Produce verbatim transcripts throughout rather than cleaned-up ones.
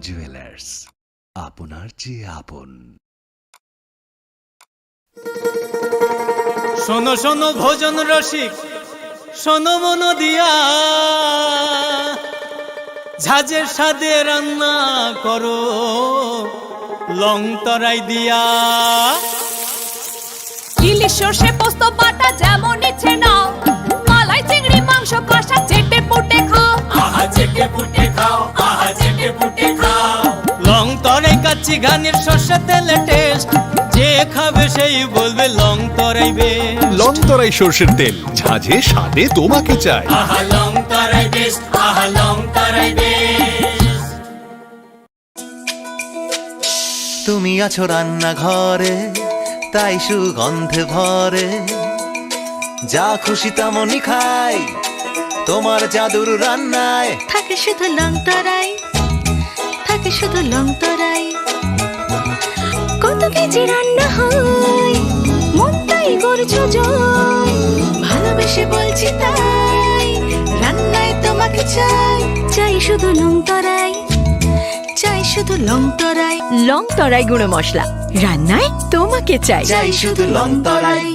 জুয়েলার্স, আপনার যে আপন। শোনো শোনো ভোজন রসিক, শোনো মন দিয়া, ঝাঁঝের স্বাদে রান্না করো লং তরাই দিয়া। ইলিশ সর্ষে পোস্ত বাটা যেমন ইচ্ছে নাও, মালাই চিংড়ি মাংস কষা চেটে পুটে খাও। আহা চেটে পুটে খাও, আহা চেটে পুটে খাও। লং তরাই কাচ্চি ঘানির সর্ষে তেলে টেস্ট, যে খাবে সেই বলবে লং তরাই বেস্ট। লং তরাই সর্ষের তেল, ঝাঁঝে স্বাদে তোমাকে চাই। আহা লং তরাই বেস্ট, আহা লং তরাই বেস্ট। তুমি আছো রান্নাঘরে, তাই সুগন্ধে ভরে। যা খুশি তেমনই খাই, তোমার জাদুর রান্নায়। থাকে শুধু লং তরাই, থাকে শুধু লং তরাই। কত কেজি রান্না হয়, মনটাই করছো জয়। ভালোবেসে বলছি তাই, রান্নায় তোমাকে চাই। চাই শুধু লং তরাই, চাই শুধু লং তরাই। লং তরাই গুঁড়ো মশলা, রান্নায় তোমাকে চাই। চাই শুধু লং তরাই।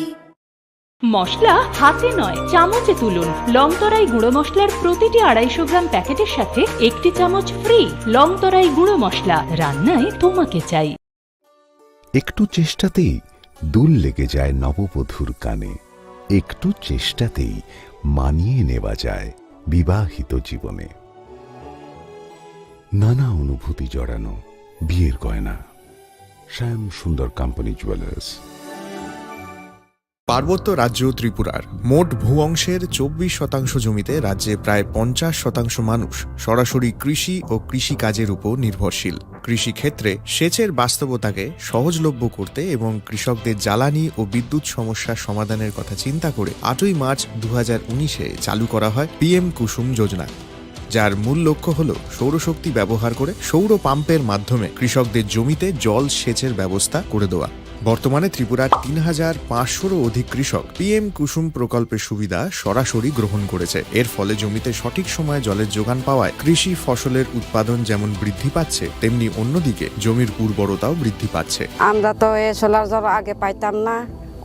মশলা হাতে নয়, চামচে তুলুন। লং তরাই গুঁড়ো মশলার প্রতিটি আড়াইশো গ্রাম প্যাকেটের সাথে একটি চামচ ফ্রি। লং তরাই গুঁড়ো মশলা, রান্নায় তোমাকে চাই। একটু চেষ্টাতেই দুল লেগে যায় নববধূর কানে, একটু চেষ্টাতেই মানিয়ে নেওয়া যায় বিবাহিত জীবনে। নানা অনুভূতি জড়ানো বিয়ের গয়না। শ্যাম সুন্দর কোম্পানি জুয়েলার্স। পার্বত্য রাজ্য ত্রিপুরার মোট ভূ অংশের চব্বিশ শতাংশ জমিতে রাজ্যে প্রায় পঞ্চাশ শতাংশ মানুষ সরাসরি কৃষি ও কৃষিকাজের উপর নির্ভরশীল। কৃষিক্ষেত্রে সেচের বাস্তবতাকে সহজলভ্য করতে এবং কৃষকদের জ্বালানি ও বিদ্যুৎ সমস্যা সমাধানের কথা চিন্তা করে আটই মার্চ দু হাজার উনিশে চালু করা হয় পিএম কুসুম যোজনা, যার মূল লক্ষ্য হল সৌরশক্তি ব্যবহার করে সৌর পাম্পের মাধ্যমে কৃষকদের জমিতে জল সেচের ব্যবস্থা করে দেওয়া। বর্তমানে ত্রিপুরার তিন হাজার পাঁচশোরও অধিক কৃষক পিএম কুসুম প্রকল্পের সুবিধা সরাসরি গ্রহণ করেছে। এর ফলে জমিতে সঠিক সময়ে জলের যোগান পাওয়ায় কৃষি ফসলের উৎপাদন যেমন বৃদ্ধি পাচ্ছে, তেমনি অন্যদিকে জমির উর্বরতাও বৃদ্ধি পাচ্ছে। আমরা তো এই সোলার জল আগে পাইতাম না,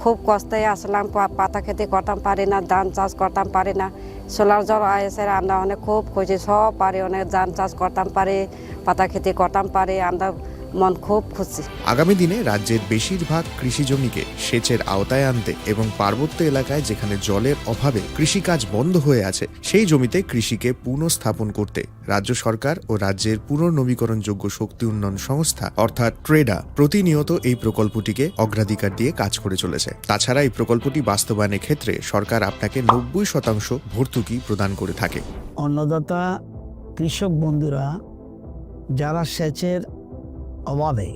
খুব কষ্টে আসলাম, পা-, পাতা খেতে করতাম পারি না, ধান চাষ করতাম পারি না। সোলার জল এসে আমরা অনেক খুব খুশি, সব পারি, অনেক ধান চাষ করতাম পারি, পাতা খেতে করতাম পারি, আমরা মন খুব খুশি। আগামী দিনে রাজ্যের বেশিরভাগ কৃষি জমিকে সেচের আওতায় আনতে এবং পার্বত্য এলাকায় যেখানে জলের অভাবে কৃষিকাজ বন্ধ হয়ে আছে, সেই জমিতে কৃষিকে পুনঃস্থাপন করতে রাজ্য সরকার ও রাজ্যের পুনর্নবীকরণযোগ্য শক্তি উন্নয়ন সংস্থা অর্থাৎ ট্রেডা প্রতিনিয়ত এই প্রকল্পটিকে অগ্রাধিকার দিয়ে কাজ করে চলেছে। তাছাড়া এই প্রকল্পটি বাস্তবায়নের ক্ষেত্রে সরকার আপনাকে নব্বই শতাংশ ভর্তুকি প্রদান করে থাকে। অন্নদাতা কৃষক বন্ধুরা যারা সেচের অভাবে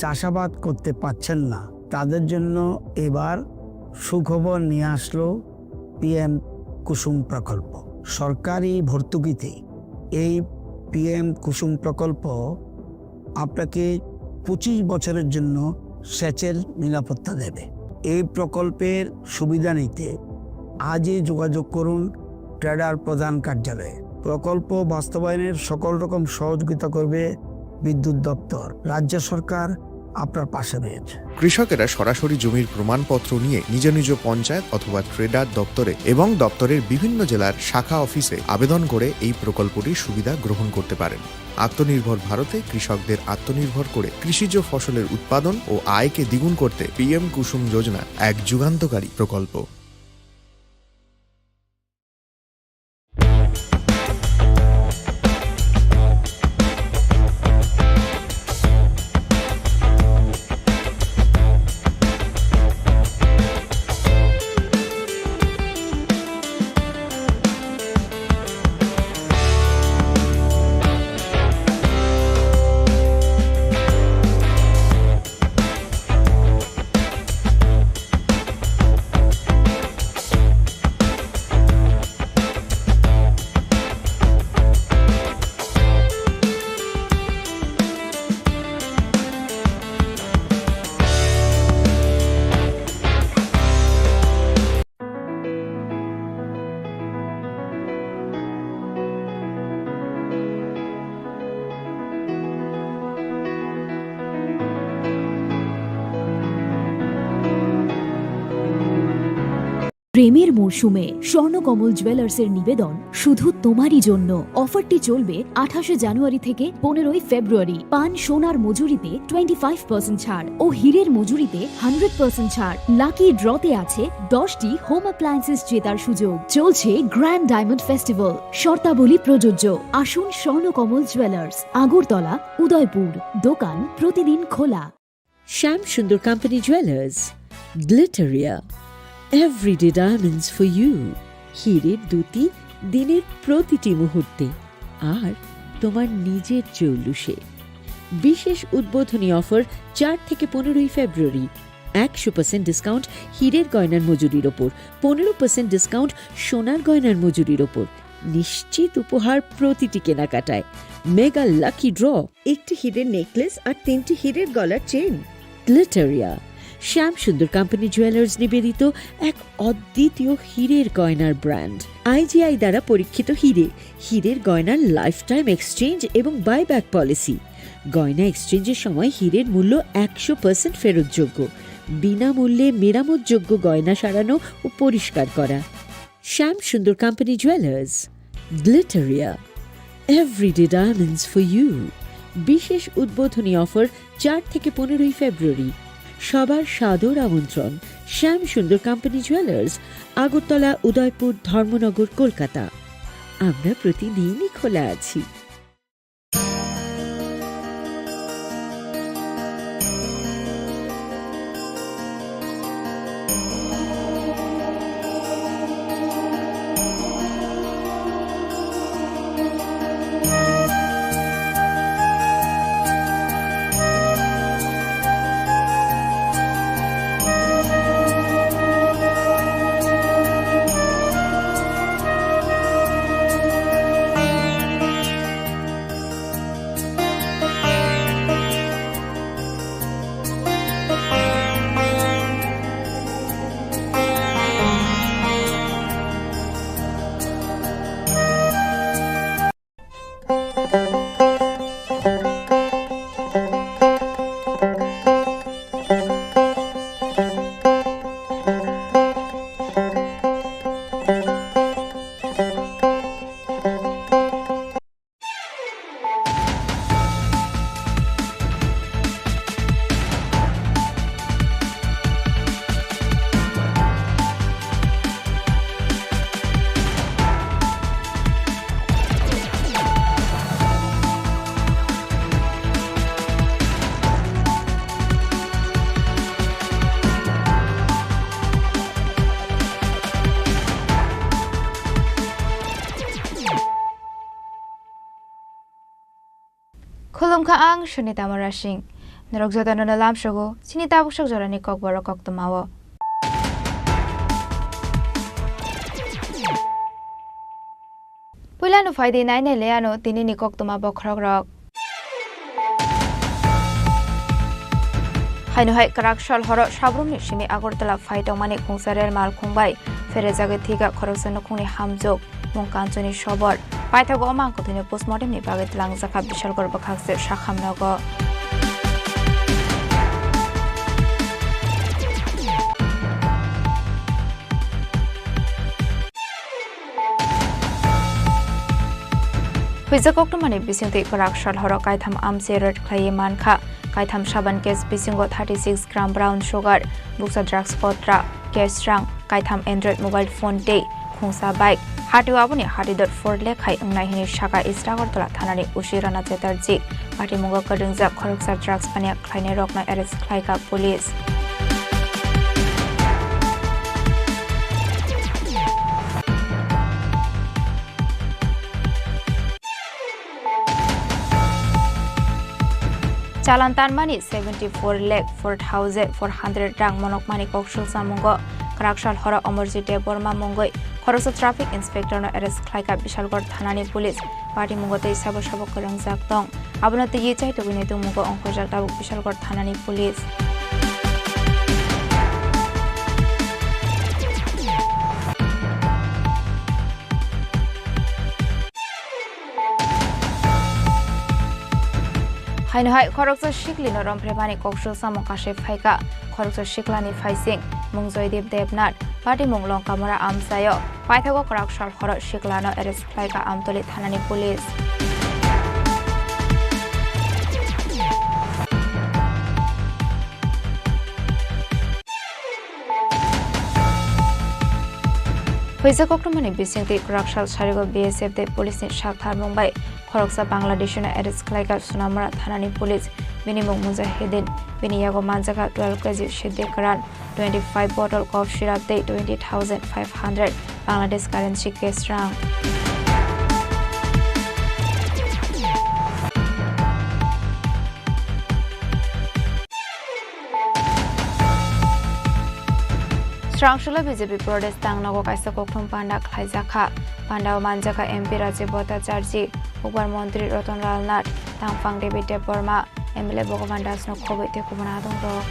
চাষাবাদ করতে পারছেন না, তাদের জন্য এবার সুখবর নিয়ে আসলো পিএম কুসুম প্রকল্প। সরকারি ভর্তুকিতে এই পিএম কুসুম প্রকল্প আপনাকে পঁচিশ বছরের জন্য সেচের নিরাপত্তা দেবে। এই প্রকল্পের সুবিধা নিতে আজই যোগাযোগ করুন ট্রেডার প্রধান কার্যালয়ে। প্রকল্প বাস্তবায়নের সকল রকম সহযোগিতা করবে বিদ্যুৎ দপ্তর। রাজ্য সরকার আপনার পাশে রয়েছে। কৃষকেরা সরাসরি জমির প্রমাণপত্র নিয়ে নিজ নিজ পঞ্চায়েত অথবা ট্রেডার দপ্তরে এবং দপ্তরের বিভিন্ন জেলার শাখা অফিসে আবেদন করে এই প্রকল্পটির সুবিধা গ্রহণ করতে পারেন। আত্মনির্ভর ভারতে কৃষকদের আত্মনির্ভর করে কৃষিজ ফসলের উৎপাদন ও আয়কে দ্বিগুণ করতে পিএম কুসুম যোজনা এক যুগান্তকারী প্রকল্প। প্রেমের মরশুমে স্বর্ণকমল জুয়েলার্সের নিবেদন শুধু তোমারই জন্য। অফারটি চলবে আঠাশে জানুয়ারি থেকে পনেরোই ফেব্রুয়ারি। পান সোনার মজুরিতে টোয়েন্টি ফাইভ পার্সেন্ট ছাড় ও হীরের মজুরিতে হান্ড্রেড পার্সেন্ট ছাড়। লাকি ড্রতে আছে দশটি হোম অ্যাপ্লায়েন্সেস জেতার সুযোগ। চলছে গ্র্যান্ড ডায়মন্ড ফেস্টিভ্যাল, শর্তাবলী প্রযোজ্য। আসুন স্বর্ণকমল জুয়েলার্স, আগরতলা, উদয়পুর। দোকান প্রতিদিন খোলা। Shyam Sundar company jewellers, Glitteria, everyday diamonds for you. হীরের দ্যুতি দিনের প্রতিটি মুহূর্তে, আর তোমার নিজের জৌলুসে। বিশেষ উদ্বোধনী অফার চার থেকে পনেরোই ফেব্রুয়ারি। একশো পার্সেন্ট ডিসকাউন্ট হীরের গয়নার মজুরির ওপর, পনেরো পার্সেন্ট ডিসকাউন্ট সোনার গয়নার মজুরির ওপর। নিশ্চিত উপহার প্রতিটি কেনাকাটায়। মেগা লাকি ড্র, একটি হীরের নেকলেস আর তিনটি হীরের গলার চেন। গ্লিটারিয়া, শ্যাম সুন্দর কোম্পানি জুয়েলার্স নিবেদিত এক অদ্বিতীয় হীরের গয়নার ব্র্যান্ড। আইজিআই দ্বারা পরীক্ষিত হীরে, হীরের গয়নার লাইফ টাইম এক্সচেঞ্জ এবং বাইব্যাক পলিসি। গয়না এক্সচেঞ্জের সময় হীরের মূল্য একশো পার্সেন্ট ফেরতযোগ্য। বিনামূল্যে মেরামতযোগ্য গয়না সারানো ও পরিষ্কার করা। Shyam Sundar company jewellers, Glitteria, everyday diamonds for you. বিশেষ উদ্বোধনী অফার চার থেকে পনেরোই ফেব্রুয়ারি। সবার সাদর আমন্ত্রণ শ্যাম সুন্দর কোম্পানি জুয়েলার্স, আগরতলা, উদয়পুর, ধর্মনগর, কলকাতা। আমরা প্রতিদিনই খোলা আছি। Khulumkha, ang Sunita Murasing. Norok jotono no lamsogo chini tabuk sok jorani kokborok koktwmao. Puilano phaidi nainai le ano tinini koktwma bokhorokrok. Haino hai kwrak sal horo Sabrumni simi Agartala phai tongmani khungsa rel mal khungbai pherejagwi thwikha khoroksa nukhungni hamjwk. Mung Kanchuni sobor. Paithago o mangkwthwino postmortemni bagwi twlangjakha Bishalgarh bwkhakse Sakhamnogo. Huijak koktwmani bisingtwi kwrak sal horo kaitham amchi raid khlaiwi mankha. Kaitham saban case bisingo thirty six gram brown sugar, bukcha drugs kotra, cash rang, kaitham Android mobile phone tei khungsa bike. Hatio aboni hati dot four lekhai wngnai hwnwi sakha East Agartala thanani O C Rana Chatterjee. Patimungo kwrwngjak khoroksa drugs paniya khlainairokno arrest khlaikha police. Chalan tanmani seventy four lakh four thousand four hundred rang monokmani koksul samungo kwraksal horo Amarjit Debbarma mungwi khoroksa traffic inspector no arrest khlaikha Bishalgarh thanani police. Patimungo tei sabo sabo kwrwngjak tong. Abono twiwi chaitugwini tongmungo ongkhorjak tabuk Bishalgarh thanani police. Haino hai khoroksa siklino romphrebani koksul samung kasui phaikha. Khoroksa siklani phaising, mung Joydeep Debnath, patimung Longkamura amchaio. Paithago kwrak sal horo siklano arrest khlaikha Amtoli thanani police. Huijak koktwmani bisingtwi kwrak sal sarigo B S F tei police ni sak tharmung bai khoroksa Bangladeshino arrest khlaikha Sonamura thanani police. Bini mung Mujahidin. Bini yago manjakha twelve K G Siddhi Karan, twenty-five bottle cough syrup tei twenty thousand five hundred Bangladesh currency cash rang. Srangshula B J P Pradesh tang nogo kaisa koktwm panda khlaijakha. Pandao manjakha M P Rajiv Bhattacharjee, Hukbar Montri Ratan Lal Nath, Tangphang David Debbarma, M L A Bhagavan Das no khobwi tei kubun adongrok.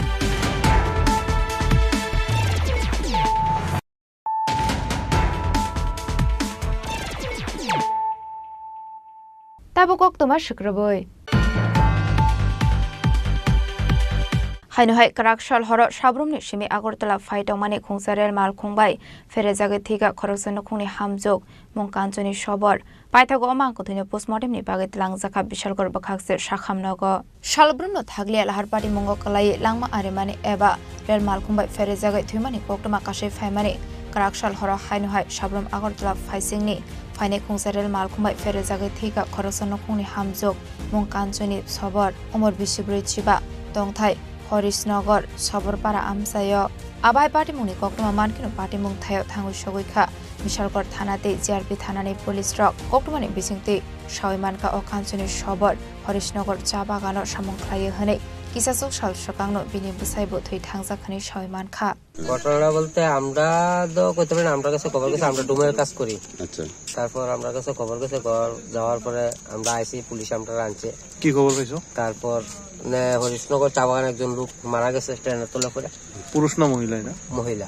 Tabuk koktwma swkrwbwi. Haino hai kwrak sal horo sabrumni simi Agartala phai tongmani khungsa rel malkhung bai pherejagwi thwikha khoroksa nukhungni hamjwk, mung Kanchoni Sobor. Paithago o mangkwthwino postmortemni bagwi twlangjakha Bishalgarh bwkhakse Sakham nogo. Salbrumno thakliya lahar patimungo kwlaiwi langma arimani eba rel malkhung bai pherejagwi thwimani koktwma kasui phaimani kwrak sal horo haino hai sabrum Agartala phaisingni phainai khungsa rel malkhung bai pherejagwi thwikha khoroksa nukhungni hamjwk, mung Kanchoni Sobor, umor bisi bwrwi chiba, tongthai Horisnagar, Soborpara amchaio. Abai patimungni koktwma mankheno patimung thaio thangwi sogwi kha. Bishalgarh thana tei G R P thanani police rok koktwmani bisingtwi sawi mankha o Kanchoni Sobor Horisnagar cha bagano samung khlaiwi hwnwi. Kisasuk sal swkangno bini bwsaibo thwi thangjak hwnwi sawi mankha. ঘটনাটা বলতে আমরা তো করতে পারি না, আমরা কাছে খবর গেছে, আমরা ডুমের কাজ করি। আচ্ছা। তারপর আমরা কাছে খবর গেছে, ঘর যাওয়ার পরে আমরা আইসি, পুলিশ আমরা আনছে। কি খবর পাইছো? তারপর, মানে, হরিশনগর চা বাগানে একজন লোক মারা গেছে ট্রেনের তলে পড়ে। পুরুষ না মহিলা এটা? মহিলা।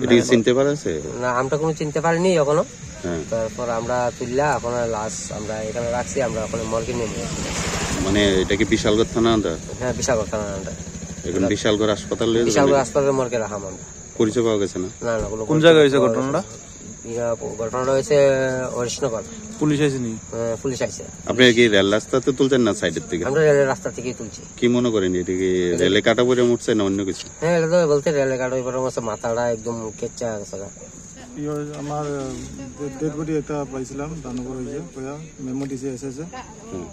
এটা কি চিনতে পারা আছে? না, আমরা কোনো চিনতে পারিনি এখনো। হ্যাঁ। তারপর আমরা তুললা, এখন লাশ আমরা এখানে রাখছি, আমরা ওখানে মর্গে নিয়ে যাচ্ছি। মানে, এটা কি বিশালগড় থানা under? হ্যাঁ, বিশালগড় থানা under। এখন বিশালগড় হাসপাতালে বিশালগড় হাসপাতালে মর্গে রাখা আমরা। পরিচয় পাওয়া গেছে না? না, না, কোনো কোন পরিচয় জায়গায় হয়েছে পাওয়া ঘটনাটা? গেছে না। ইয়া, ঘটনাটা হয়েছে হরিশনগর। পুলিশ আইসেনি? হ্যাঁ, পুলিশ আইসে। আপনি কি রেল রাস্তাতে তুলছেন না সাইডের থেকে? আমরা রেলের রাস্তা থেকেই তুলছি। কি মনে করেন, এটা কি রেলে কাটা পড়ে মরছে না অন্য কিছু? হ্যাঁ, এটা তো বলতে রেলে কাটা পড়ে মরছে, মাথাটা একদম কেচ্চা গেছে গা। ইয়ে, আমার, আহ, ডে-, ডেড বডি একটা পাইছিলাম, দানগর হয়েছে, কয়া, মেমো দিছে এসএসএ। হুম।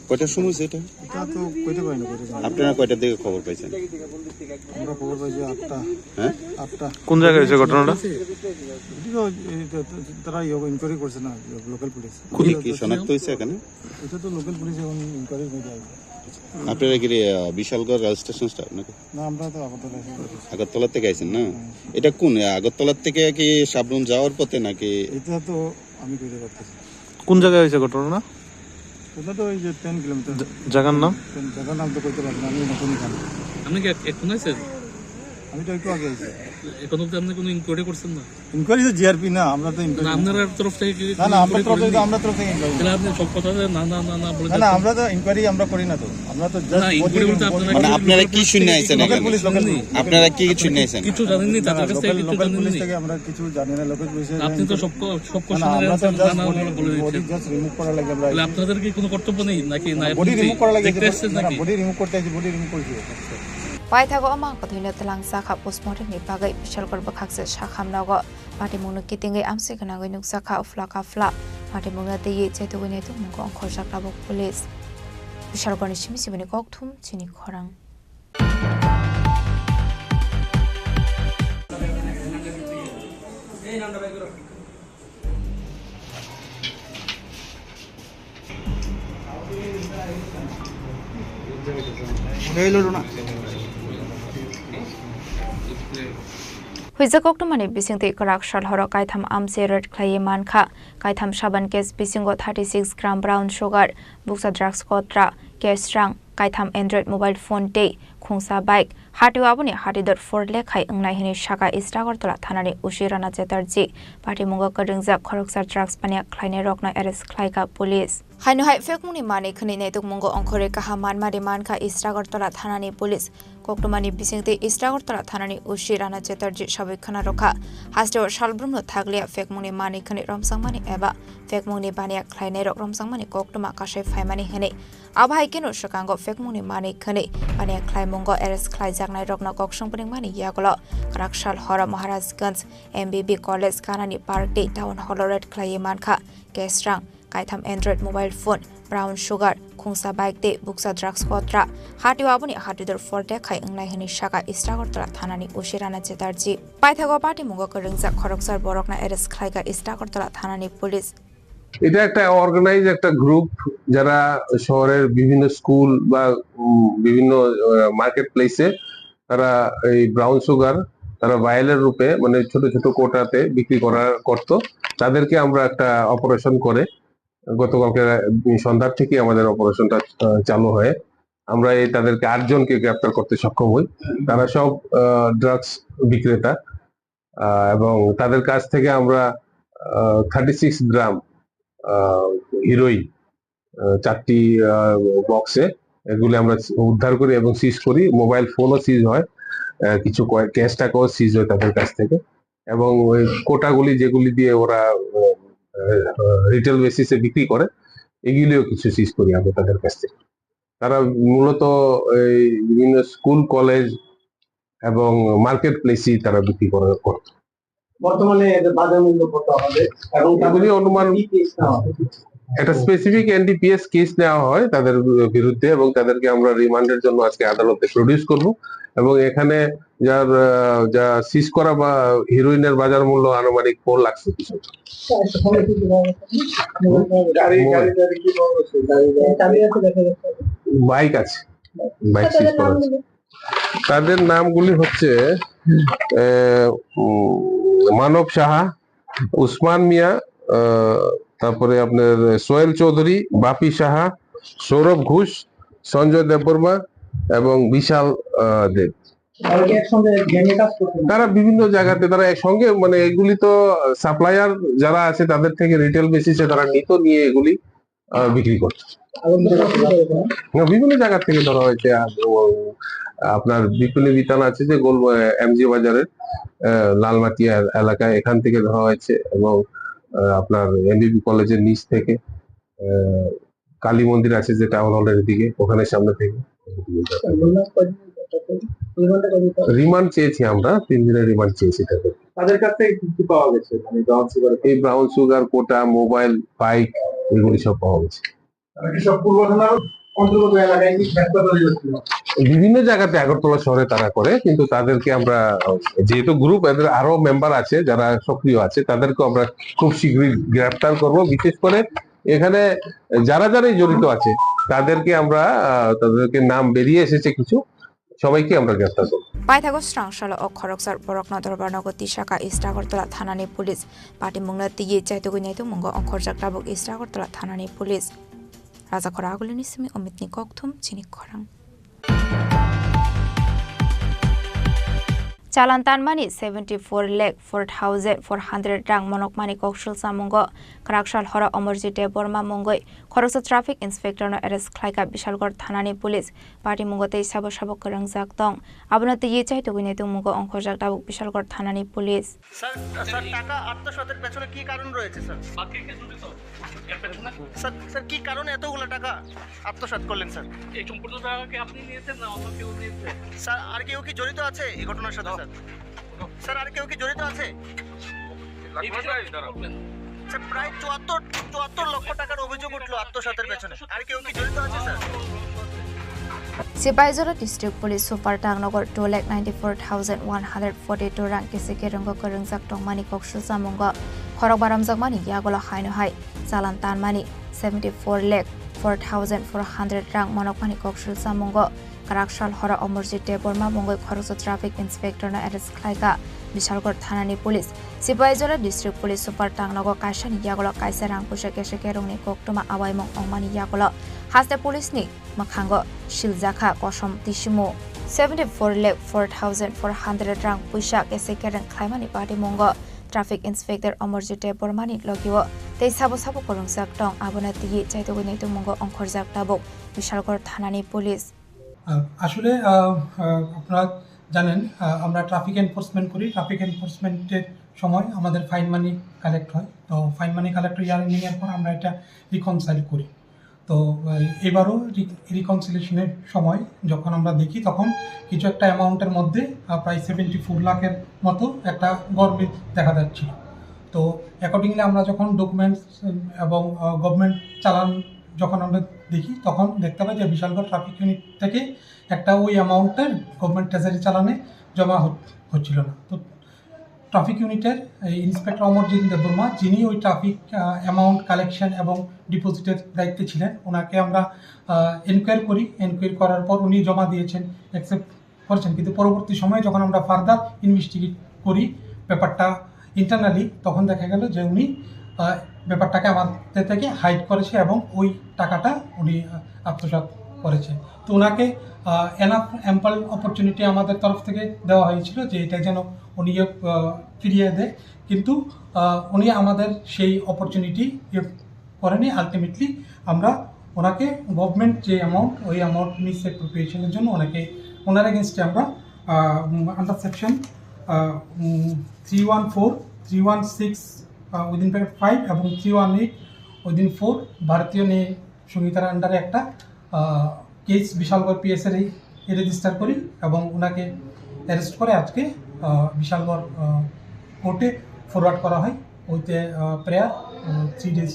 কয়টার সময় হয়েছে এটা? এটা তো কইতে পারি না, কইতে পারি না। আপনারা কয়টার দিকে খবর পাইছেন? আমরা খবর পাইছি আটটা। হ্যাঁ? আটটা। কোন জায়গায় হয়েছে ঘটনাটা? এটা তো, এটা তো তারা ইয়ে ইনকোয়ারি করছে না, লোকাল পুলিশ। কি, কি শনাক্ত হয়েছে এখানে? এটা তো লোকাল পুলিশ এখন ইনকোয়ারির মধ্যে আছে। আপনারা কি রে, আহ, বিশালগড় রেল স্টেশন স্টাফ নাকি? না, আমরা তো আগরতলা এসে করেছি। আগরতলা থেকে আইছেন না? হুম। এটা কোন, আহ, আগরতলা থেকে কি সাবরুম যাওয়ার পথে নাকি? এটা তো আমি কইতে পারতেছি না। কোন জায়গায় হয়েছে ঘটনা? ওটা তো ওই যে টেন কিলোমিটার। জা-, জায়গার নাম? টেন, জায়গার নাম তো কইতে পারবো না, আমি নতুন এখানে। আপনি কি এক-, এখন আইছেন? আমি তো একটু আগে আইছি। এখন অবধি আপনি কোনো ইনকোয়ারি করছেন না? ইনকোয়ারি তো জিআরপি না, আমরা তো ইনকোয়ারি না, আপনার তরফ থেকে কি না, না, আমরা ইনকোয়ারি তরফ থেকে, করেননি? আমরা তরফ থেকে ইনকোয়ারি তাহলে আপনি সব কথা যে না, না, না, না বলে না, না, যাচ্ছেন। আমরা তো ইনকোয়ারি আমরা করি না তো। আমরা তো না, just ইনকোয়ারি বলতে আপনারা মানে কি আপনারা কি লোকাল পুলিশ শুনে থেকে আইছেন কি এখানে? Local police, local police. আপনারা কি শুনে আইছেন? কিছু জানেননি, না, তাদের কাছ লোকাল, থেকে কিছু লোকাল পুলিশ জানেননি। থেকে আমরা কিছু জানি না, লোকাল পুলিশ। আপনি তো সব ক-, সব না, না, কোশ্চেনের আমরা তো অ্যান্সার just না, না বডি, বলে বডি দিচ্ছেন। Just রিমুভ করা লাগে আমরা। তাহলে আপনাদের কি কোনো কর্তব্য নেই নাকি? না, না, বডি এমনিতেই রিমুভ করা লাগে, দেখতে এসেছেন না, না, নাকি? বডি রিমুভ করতে আসি, বডি রিমুভ করছি। Paithago o mangkwthwino twlangjakha postmortemni bagwi Bishalgarh bwkhakse Sakham nogo. Patimungno kitingwi amsui gwnangwi nukjakha uphla kaphla. Patimungno twiwi chetugwi naitukmungo ongkhorjak tabuk police. Bishalgarhni simi siboni kokthum chini khorang. Huijak koktwmani bisingtwi kwrak sal horo kaitham amchai raid khlaiwi mankha. Kaitham saban case bisingo thirty six gram brown sugar, bukcha drugs kotra, cash rang, kaitham Android mobile phone tei khungsa bike, hatio aboni hatidor four lakh hai wngnai hwnwi sakha East Agartala thanani O C Rana Chatterjee. Patimungo kwrwngjak khoroksa drugs paniya khlainairokno arrest khlaikha police. Haino hai phekmungni manwi khwnwi naitukmungo ongkhorwi kaham manmari mankha East Agartala thanani police. Koktwmani bisingtwi East Agartala thanani O C Rana Chatterjee sabwi khwna rwkha. Hasteo salbrumno thakliya phekmungni manwi khwnwi romsangmani eba phekmungni baniya khlainairok romsangmani koktwma kasai phaimani hwnwi. Abo hai kheno swkango phekmungni manwi khwnwi baniya khlaimungo arrest khlaijaknairokno kok swngpringmani yagulo kwrak sal horo Maharajganj M B B College kanani park tei town hall-o raid khlaiwi mankha cash rang, kaitham Android mobile phone, brown sugar, khungsa bike tei bukcha drugs kotra. Hatio aboni hatidor four lakh hai wngnai hwnwi sakha East Agartala thanani O C Rana Chatterjee. Paithago patimungo kwrwngjak khoroksa borokno arrest khlaikha East Agartala thanani police. এটা একটা অর্গানাইজ একটা গ্রুপ, যারা শহরের বিভিন্ন স্কুল বা উম, বিভিন্ন মার্কেট প্লেসে তারা এই ব্রাউন সুগার, তারা ভায়ালের রূপে, মানে, ছোট ছোট কোটাতে বিক্রি করা করত। তাদেরকে আমরা একটা অপারেশন করে গতকালকে রা-, সন্ধ্যার থেকে আমাদের অপারেশনটা আহ, চালু হয়। আমরা এই তাদেরকে আটজনকে গ্রেপ্তার করতে সক্ষম হই। তারা সব ড্রাগস বিক্রেতা, আহ, এবং তাদের কাছ থেকে আমরা থার্টি সিক্স গ্রাম হিরোইন, আহ, চারটি বক্সে এগুলি আমরা উদ্ধার করি এবং সিজ করি। মোবাইল ফোনও সিজ হয়, আহ, কিছু ক্যাশ টাকাও সিজ হয় তাদের কাছ থেকে। এবং ওই কোটাগুলি যেগুলি দিয়ে ওরা রিটেল বেসিসে বিক্রি করে, এগুলিও কিছু সিজ করি আমরা তাদের কাছ থেকে। তারা মূলত এই বিভিন্ন স্কুল, কলেজ এবং মার্কেট প্লেসেই তারা বিক্রি করে, করত। বর্তমানে এদের বাজার মূল্য কত হবে এবং তাদের এগুলি অনুমান কি কেস নেওয়া হবে? একটা স্পেসিফিক এনডিপিএস কেস নেওয়া হয় তাদের বিরুদ্ধে এবং তাদেরকে আমরা রিমান্ডের জন্য আজকে আদালতে প্রডিউস করব এবং এখানে যার, আহ, যা সিজ করা বা হিরোইনের বাজার মূল্য আনুমানিক ফোর লাখ রুপিস হবে। গাড়ি, মোবাইল। গাড়ি, গাড়ি কি বহন হচ্ছে? গাড়ি, গাড়ি। বাইক আছে, বাইক সিজ করা হচ্ছে। তাদের নামগুলি হচ্ছে, এ, উম, মানব সাহা, উসমান মিয়া, আহ, তারপরে আপনার সোহেল চৌধুরী, বাপি সাহা, সৌরভ ঘোষ, সঞ্জয় দেববর্মা এবং বিশাল, আহ, দেব। তারা কি একসঙ্গে গ্যাংয়ে কাজ করতো না? তারা বিভিন্ন জায়গাতে, তারা একসঙ্গে, মানে, এগুলি তো সাপ্লায়ার যারা আছে তাদের থেকে রিটেল বেসিসে তারা নিত, নিয়ে এগুলি আহ, বিক্রি করছে। আরো কিছু অসুবিধা হয়েছে না? না, বিভিন্ন জায়গা থেকে ধরা হয়েছে। আর, ও, আপনার বিপণী বিতান আছে যে গোল, আহ, এমজি বাজারের, আহ, লালমাটিয়া এলাকায়, এখান থেকে ধরা হয়েছে এবং, আহ, আপনার এমবিবি কলেজের নিচ থেকে, আহ, কালী মন্দির আছে যে টাউন হলের দিকে, ওখানে সামনে থেকে। রিমান্ড চেয়েছি আমরা, তিন দিনের রিমান্ড চেয়েছি তাদের। তাদের কাছ থেকে কি কি পাওয়া গেছে? মানে, ব্রাউন সুগার? এই ব্রাউন সুগার, কোটা, মোবাইল, বাইক, এগুলি সব পাওয়া গেছে। তারা কি সব পূর্ব থানার অন্তর্গত এলাকায় কি ব্যবসা তৈরি করছিল? বিভিন্ন জায়গাতে আগরতলা শহরে তারা করে, কিন্তু তাদেরকে আমরা, যেহেতু গ্রুপ, এদের আরো মেম্বার আছে যারা সক্রিয় আছে, তাদেরকে আমরা খুব শীঘ্রই গ্রেফতার করব। বিশেষ করে এখানে যারা যারাই জড়িত আছে, তাদেরকে আমরা, আহ, তাদেরকে নাম বেরিয়ে এসেছে কিছু, সবাইকে আমরা গ্রেফতার করব। Paithago srang salo o khoroksa borokno dorbar nogo tisaka East Agartala thanani police. Patimungno twiwi chaitugwi naitugmungo ongkhorjak tabuk East Agartala thanani police. Rajakhora Agulini simi Omitni kokthum chini khorang. Chalan tanmani seventy four lakh four thousand four hundred rang monokmani koksul samungo kwraksal horo Omorjit Debbarma mungwi khoroksa traffic inspector no arrest khlaikha Bishalgarh thanani police. Patimungo tei sabo sabo kwrwngjak tong. Abono twiwi chaitugwi naitugmungo ongkhorjak tabuk Bishalgarh thanani police. Sir, sir, টাকা আত্মসাতের পেছনে কি কারণ রয়েছে, স্যার? বাকি কে জড়িত? এর পেছনে? স্যার, স্যার, কি কারণে এতগুলো টাকা আত্মসাৎ করলেন, স্যার? এই সম্পূর্ণ টাকা কি আপনি নিয়েছেন না অন্য কেউ নিয়েছে? স্যার, আর কেউ কি জড়িত আছে এই ঘটনার সাথে, স্যার? স্যার, আর কেউ কি জড়িত আছে? এই বিষয়ে আপনি কি বলবেন? স্যার, প্রায় চুয়াত্তর, চুয়াত্তর লক্ষ টাকার অভিযোগ উঠলো আত্মসাতের পেছনে। আর কেউ কি জড়িত আছে, sir? Sipaijala District Police Super Tangnagar two lakh ninety four thousand one hundred forty two rang kisi kerwngo kwrwngjak tongmani koksul samungo khorok baramjakmani yagulo haino hai chalan tanmani seventy four lakh four thousand four hundred rang monokmani koksul samungo kwraksal horo Omorjit Debbarma mungwi khoroksa traffic inspector no arrest khlaikha Bishalgarh thanani police. Sipaijala District Police Super Tangnago kaisani yagulo kaisa rang puisa kisa kerongni koktwma awaimung ongmani yagulo haste police ni mwkhango siljakha kosom tisimu. seventy four lakh four thousand four hundred rang puisa kese kereng khlaimani patimungo Traffic Inspector Amarjit Debbarmani logio tei sabo sabo kwrwngjak tong, abono twiwi chaitugwi naitugmungo ongkhorjak tabuk Bishalgarh thanani police. আহ, আসলে, আহ, আহ, আপনারা জানেন, আহ, আমরা traffic enforcement করি। ট্রাফিক এনফোর্সমেন্টের সময় আমাদের ফাইন মানি কালেক্ট হয়। তো ফাইন মানি কালেক্ট হয়ে ইয়ার, ইয়ার পর আমরা এটা রিকনসাইল করি। তো, আহ, এবারও রি-, রিকনসিলিয়েশনের সময় যখন আমরা দেখি, তখন কিছু একটা অ্যামাউন্টের মধ্যে, আহ, প্রায় সেভেন্টি ফোর লাখের মতো একটা গরমিল দেখা যাচ্ছিল। তো অ্যাকর্ডিংলি আমরা যখন ডকুমেন্টস এবং, আহ, গভর্নমেন্ট চালান যখন আমরা দেখি, তখন দেখতে পাই যে বিশালগড় ট্রাফিক ইউনিট থেকে একটা ওই অ্যামাউন্টের গভর্নমেন্ট ট্রেজারি চালানে জমা হচ-, হচ্ছিল না। তো ট্রাফিক ইউনিটের এই ইন্সপেক্টর অমরজিৎ দেববর্মা, যিনি ওই ট্রাফিক, আহ, অ্যামাউন্ট কালেকশন এবং ডিপোজিটের দায়িত্বে ছিলেন, ওনাকে আমরা, আহ, এনকোয়ারি করি। এনকোয়ারি করার পর উনি জমা দিয়েছেন, অ্যাকসেপ্ট করেছেন। কিন্তু পরবর্তী সময়ে যখন আমরা ফার্দার ইনভেস্টিগেট করি ব্যাপারটা ইন্টারনালি, তখন দেখা গেল যে উনি, আহ, ব্যাপারটাকে আমাদের থেকে হাইড করেছে এবং ওই টাকাটা উনি, আহ, আত্মসাৎ করেছে। তো ওনাকে, আহ, এনাফ অ্যাম্পল অপরচুনিটি আমাদের তরফ থেকে দেওয়া হয়েছিল যে এটা যেন উনি, আহ, ফিরিয়ে দেয়, কিন্তু, আহ, উনি আমাদের সেই অপরচুনিটি ইয়ে করেনি। আলটিমেটলি আমরা ওনাকে গভর্নমেন্ট যে অ্যামাউন্ট, ওই অ্যামাউন্ট মিস অ্যাপ্রোপ্রিয়েশনের জন্য ওনাকে, ওনার এগেনস্টে আমরা, uh, um, under section, uh, um, three one four, three one six, uh, within bracket five এবং three one eight within four ভারতীয় ন্যায় সংহিতার আন্ডারে একটা, আহ, কেস বিশালগড় পিএসএর রেজিস্টার করি এবং ওনাকে অ্যারেস্ট করে আজকে, আহ, বিশালগড়, আহ, কোর্টে ফরওয়ার্ড করা হয় with a, uh, prayer, uh, three days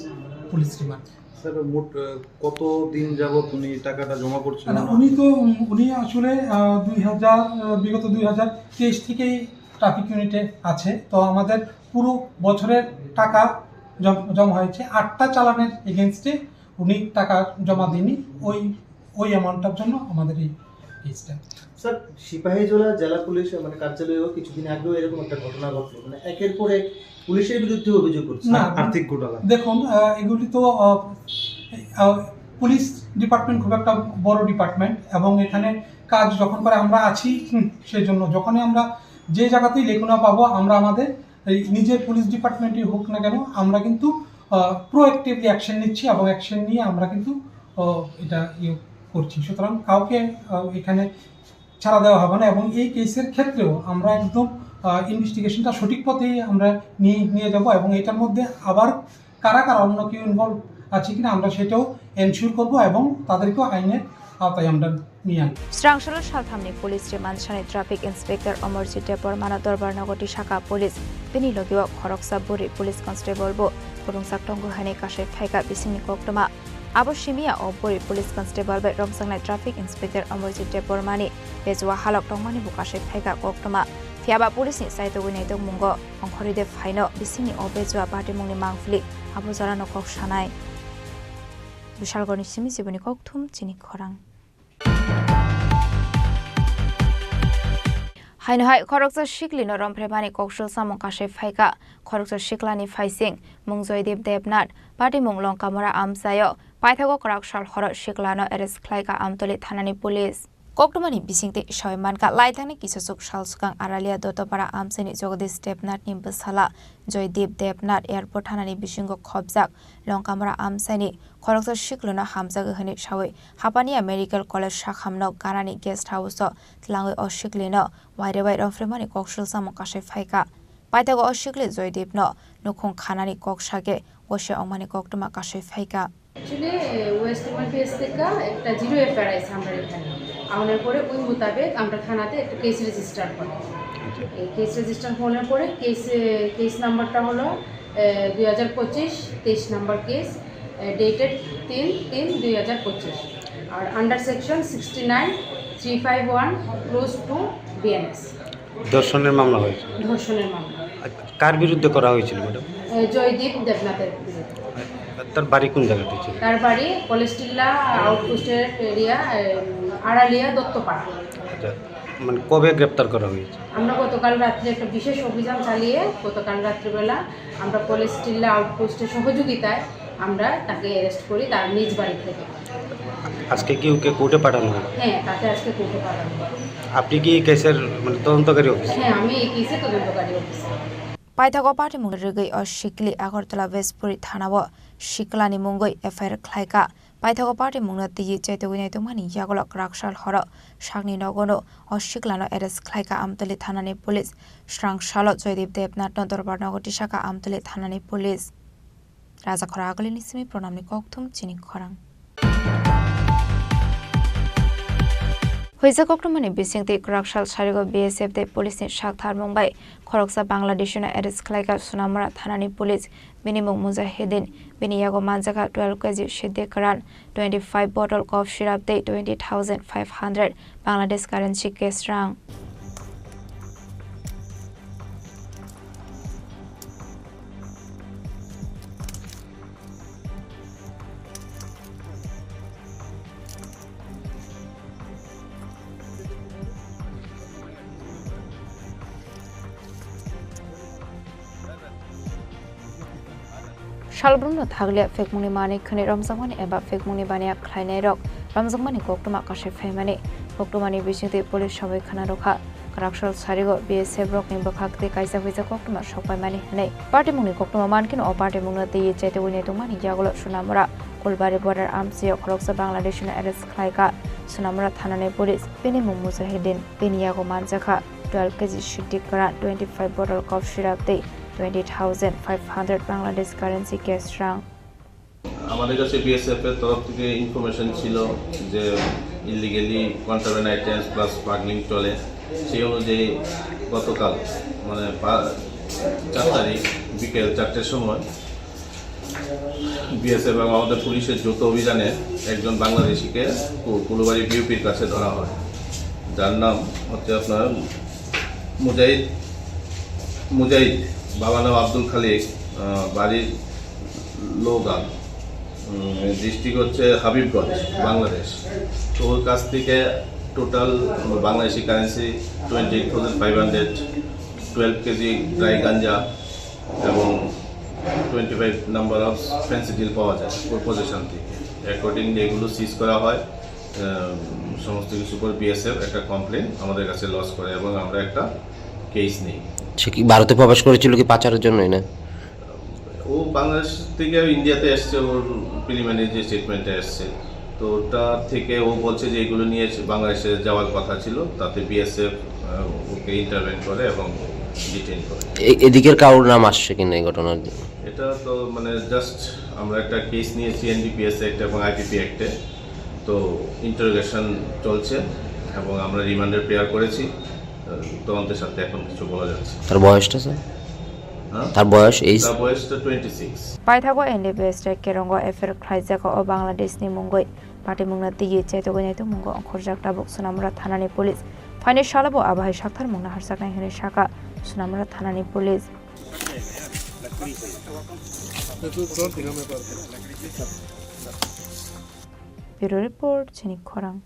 police remand. Sir, মোট, আহ, কত দিন যাবত উনি টাকাটা জমা করছিলেন না, না? উনি তো, উম, উনি আসলে, আহ, দুই হাজার, আহ, বিগত দুই হাজার তেইশ থেকেই ট্রাফিক ইউনিটে আছে। তো আমাদের পুরো বছরের টাকা জম-, জমা হয়েছে। আটটা চালানের এগেনস্টে উনি টাকা জমা দেননি। ওই, ওই অ্যামাউন্টটার জন্য আমাদের এই কেসটা। স্যার, সিপাহীজলা জেলা পুলিশ, মানে, কার্যালয়েও কিছুদিন আগেও এরকম একটা ঘটনা ঘটলো, মানে, একের পর এক পুলিশের বিরুদ্ধে অভিযোগ করছে। না, আর্থিক ঘোটালা। দেখুন, আহ, এগুলি তো, আহ, আহ, পুলিশ ডিপার্টমেন্ট খুব একটা বড় ডিপার্টমেন্ট এবং এখানে কাজ যখন করে আমরা আছি, হুম, সেই জন্য যখনই আমরা যে জায়গাতেই লেখনা পাবো, আমরা আমাদের এই নিজের পুলিশ ডিপার্টমেন্টই হোক না কেন, আমরা কিন্তু, আহ, প্রোঅ্যাক্টিভলি অ্যাকশন নিচ্ছি এবং অ্যাকশন নিয়ে আমরা কিন্তু, আহ, এটা ইয়ে করছি। সুতরাং কাউকে, আহ, এখানে ছাড়া দেওয়া হবে না এবং এই কেসের ক্ষেত্রেও আমরা একদম, আহ, ইনভেস্টিগেশনটা সঠিক পথেই আমরা নিয়ে, নিয়ে যাব এবং এটার মধ্যে আবার কারা কারা অন্য কেউ ইনভলভ আছে কিনা আমরা সেটাও এনশিওর করব এবং তাদেরকেও আইনের আওতায় আমরা নিয়ে আনবো। Srangsalo salthamni police remand sani traffic inspector Amarjit Debbarmano Dorbarnago tisaka police, bini logio khoroksa buri police constable bo kwrwngjak tongo hwnwi kasai phaikha bisingni koktwma. Abo simi ya o buri police constable bai romjaknai traffic inspector Amarjit Debbarmani bejua halok tongmani bo kasai phaikha koktwma. Phiyaba police ni saitugwi naitugmungo ongkhorwi de phaino bisingni o bejua batimungni mangpili abo jorano kok sanai. Bishalgorni simi jiboni kokthum chini khorang. Haino hai khoroksa siklino romphrebani koksul samung kasai phaikha. Khoroksa siklani phaising mung Joydeep Debnath, patimung Longkamura amchaio. Paithago kwrak sal horo siklano arrest khlaikha Amtoli thanani police. Koktwmani bisingtwi sawi mankha, laithangni kisachuk sal swkang Aralia Dottopara amchaini Jagadish Debnathni bwsala Joydeep Debnath airport thanani bisingo khopjak Longkamura amchaini khoroksa siklono hamjagwi hwnwi sawi Hapania Medical College sakhamno ganani guest house-o tlangwi o siklino wairwi bai romphrimani koksul samung kasai phaikha. Paithago o sikli Joydeepno nukhung khanani kok sakhe waisa wngmani koktwma kasai phaikha. Actually West Bengal PS থেকে একটা zero FIR আছে আমার এখানে। আনার পরে ওই মোতাবেক আমরা থানাতে একটা কেস রেজিস্টার করি। এই কেস রেজিস্টার হওয়ার পরে কেসে, কেস নাম্বারটা হলো, এ, দুই হাজার পঁচিশ, তেইশ নাম্বার কেস, এ, ডেটেড তিন তিন দুই হাজার পঁচিশ। আর under section sixty nine three five one clause two BNS. ধর্ষণের মামলা হয়েছে। ধর্ষণের মামলা। কার বিরুদ্ধে করা হয়েছিল, ম্যাডাম? এ, জয়দীপ দেবনাথের বিরুদ্ধে। তার বাড়ি কোন জায়গাতে ছিল? তার বাড়ি কলেজটিল্লা আউটপোস্টের এরিয়া, এ, আড়ালিয়া দত্তপাড়া। আচ্ছা, মানে, কবে গ্রেপ্তার করা হয়েছে? আমরা গতকাল রাত্রে একটা বিশেষ অভিযান চালিয়ে গতকাল রাত্রিবেলা আমরা কলেজটিল্লা আউটপোস্টের সহযোগিতায় আমরা তাকে অ্যারেস্ট করি তার নিজ বাড়ি থেকে। আজকে কি ওকে কোর্টে পাঠানো হবে? হ্যাঁ, তাকে আজকে কোর্টে পাঠানো হবে। আপনি কি কেসের, মানে, তদন্তকারী অফিসার? হ্যাঁ, আমি এই কেসের তদন্তকারী officer. Paithago patimung rwgwi o sikli Agartala Westpuri thanao siklani mungwi F I R khlaikha. Paithago patimungno twiwi chaitugwi naitugmani yagulo kwraksal horo sakni nogono o siklano arrest khlaikha Amtwli thanani police. Srang salo Joydeep Debnathno dorbar nogo tisakha Amtwli thanani police. Raja khoro agulini simi pranamni kokthum chini khorang. Huijak koktwmani bisingtwi kwraksal sarigo B S F tei police ni saktharmung bai khoroksa Bangladeshino arrest khlaikha Sonamura thanani police. Bini mung Mujahideen, bini yago manjakha twelve K G Siddhi Karan, twenty-five bottle cough syrup tei twenty thousand five hundred Bangladesh currency cash rang. Salbrumno thakliya phekmungni manwi khwnwi romjakmani eba phekmungni baniya khlainairok romjakmani koktwma kasai phaimani koktwmani bisingtwi police sabai khna rwkha. Kwraksal sarigo B S F rokni bwkhak tei kaisa huijak koktwma sokpaimani hwnwi. Patimungni koktwma mankhe o patimungno twiwi chaitugwi naitugmani yagulo Sonamura Kulbari border amchio khoroksa Bangladeshino arrest khlaikha Sonamura thanani police. Bini mung Mujahideen, bini yago manjakha twelve K G Siddhi Karan, twenty-five bottle cough syrup tei twenty thousand five hundred Bangladesh currency cash rang. আমাদের কাছে বিএসএফ এর তরফ থেকে ইনফরমেশন ছিল যে illegally contraband items plus smuggling চলে। সেই অনুযায়ী গতকাল, মানে, পা-, চার তারিখ বিকেল চারটের সময় বিএসএফ এবং আমাদের পুলিশের যৌথ অভিযানে একজন বাংলাদেশিকে কু-, কুলুবাড়ি বিওপির কাছে ধরা হয়, যার নাম হচ্ছে আপনার মুজাহিদ, মুজাহিদ, বাবা নাম আব্দুল খালিক, আহ, বাড়ি লোগান, ডিস্ট্রিক্ট হচ্ছে হাবিবগঞ্জ, বাংলাদেশ। তো ওর কাছ থেকে total Bangladeshi currency twenty eight thousand five hundred, twelve kg dry ganja এবং twenty five number of Phensedyl পাওয়া যায় ওর পজিশন থেকে। অ্যাকর্ডিংলি এগুলো সিজ করা হয়। আহ, সমস্ত কিছুর উপর বিএসএফ একটা কমপ্লেন আমাদের কাছে লজ করে এবং আমরা একটা কেস নেই। সে কি ভারতে প্রবেশ করেছিল কি পাচারের জন্যই না? ও বাংলাদেশ থেকে ইন্ডিয়াতে এসছে, ওর প্রিলিমিনারি যে স্টেটমেন্টটা এসছে, তো ওটা থেকে ও বলছে যে এগুলো নিয়ে এসে বাংলাদেশে যাওয়ার কথা ছিল, তাতে বিএসএফ, আহ, ওকে ইন্টারভেন করে এবং ডিটেইন করে। এ-, এদিকের কারোর নাম আসছে কিনা এই ঘটনার? এটা তো, মানে, জাস্ট আমরা একটা কেস নিয়েছি এনডিপিএস অ্যাক্ট এবং আইপিপি অ্যাক্টে, তো ইন্টারোগেশন চলছে এবং আমরা রিমান্ডে প্রেয়ার করেছি। আহ, তদন্তের সাথে এখন কিছু বলা যাচ্ছে। তার বয়সটা, স্যার? হ্যাঁ? তার বয়স, এই তার বয়সটা twenty six. Paithago N D P S tei Kerongo F I R khlaijago o Bangladeshni mungwi. Patimungno twiwi chaitugwi naitugmungo ongkhorjak tabuk Sonamura thanani police. Phainai salo bo abo hai saktharmungno harjaknai hwnwi sakha Sonamura thanani police. Bureau report, chini khorang.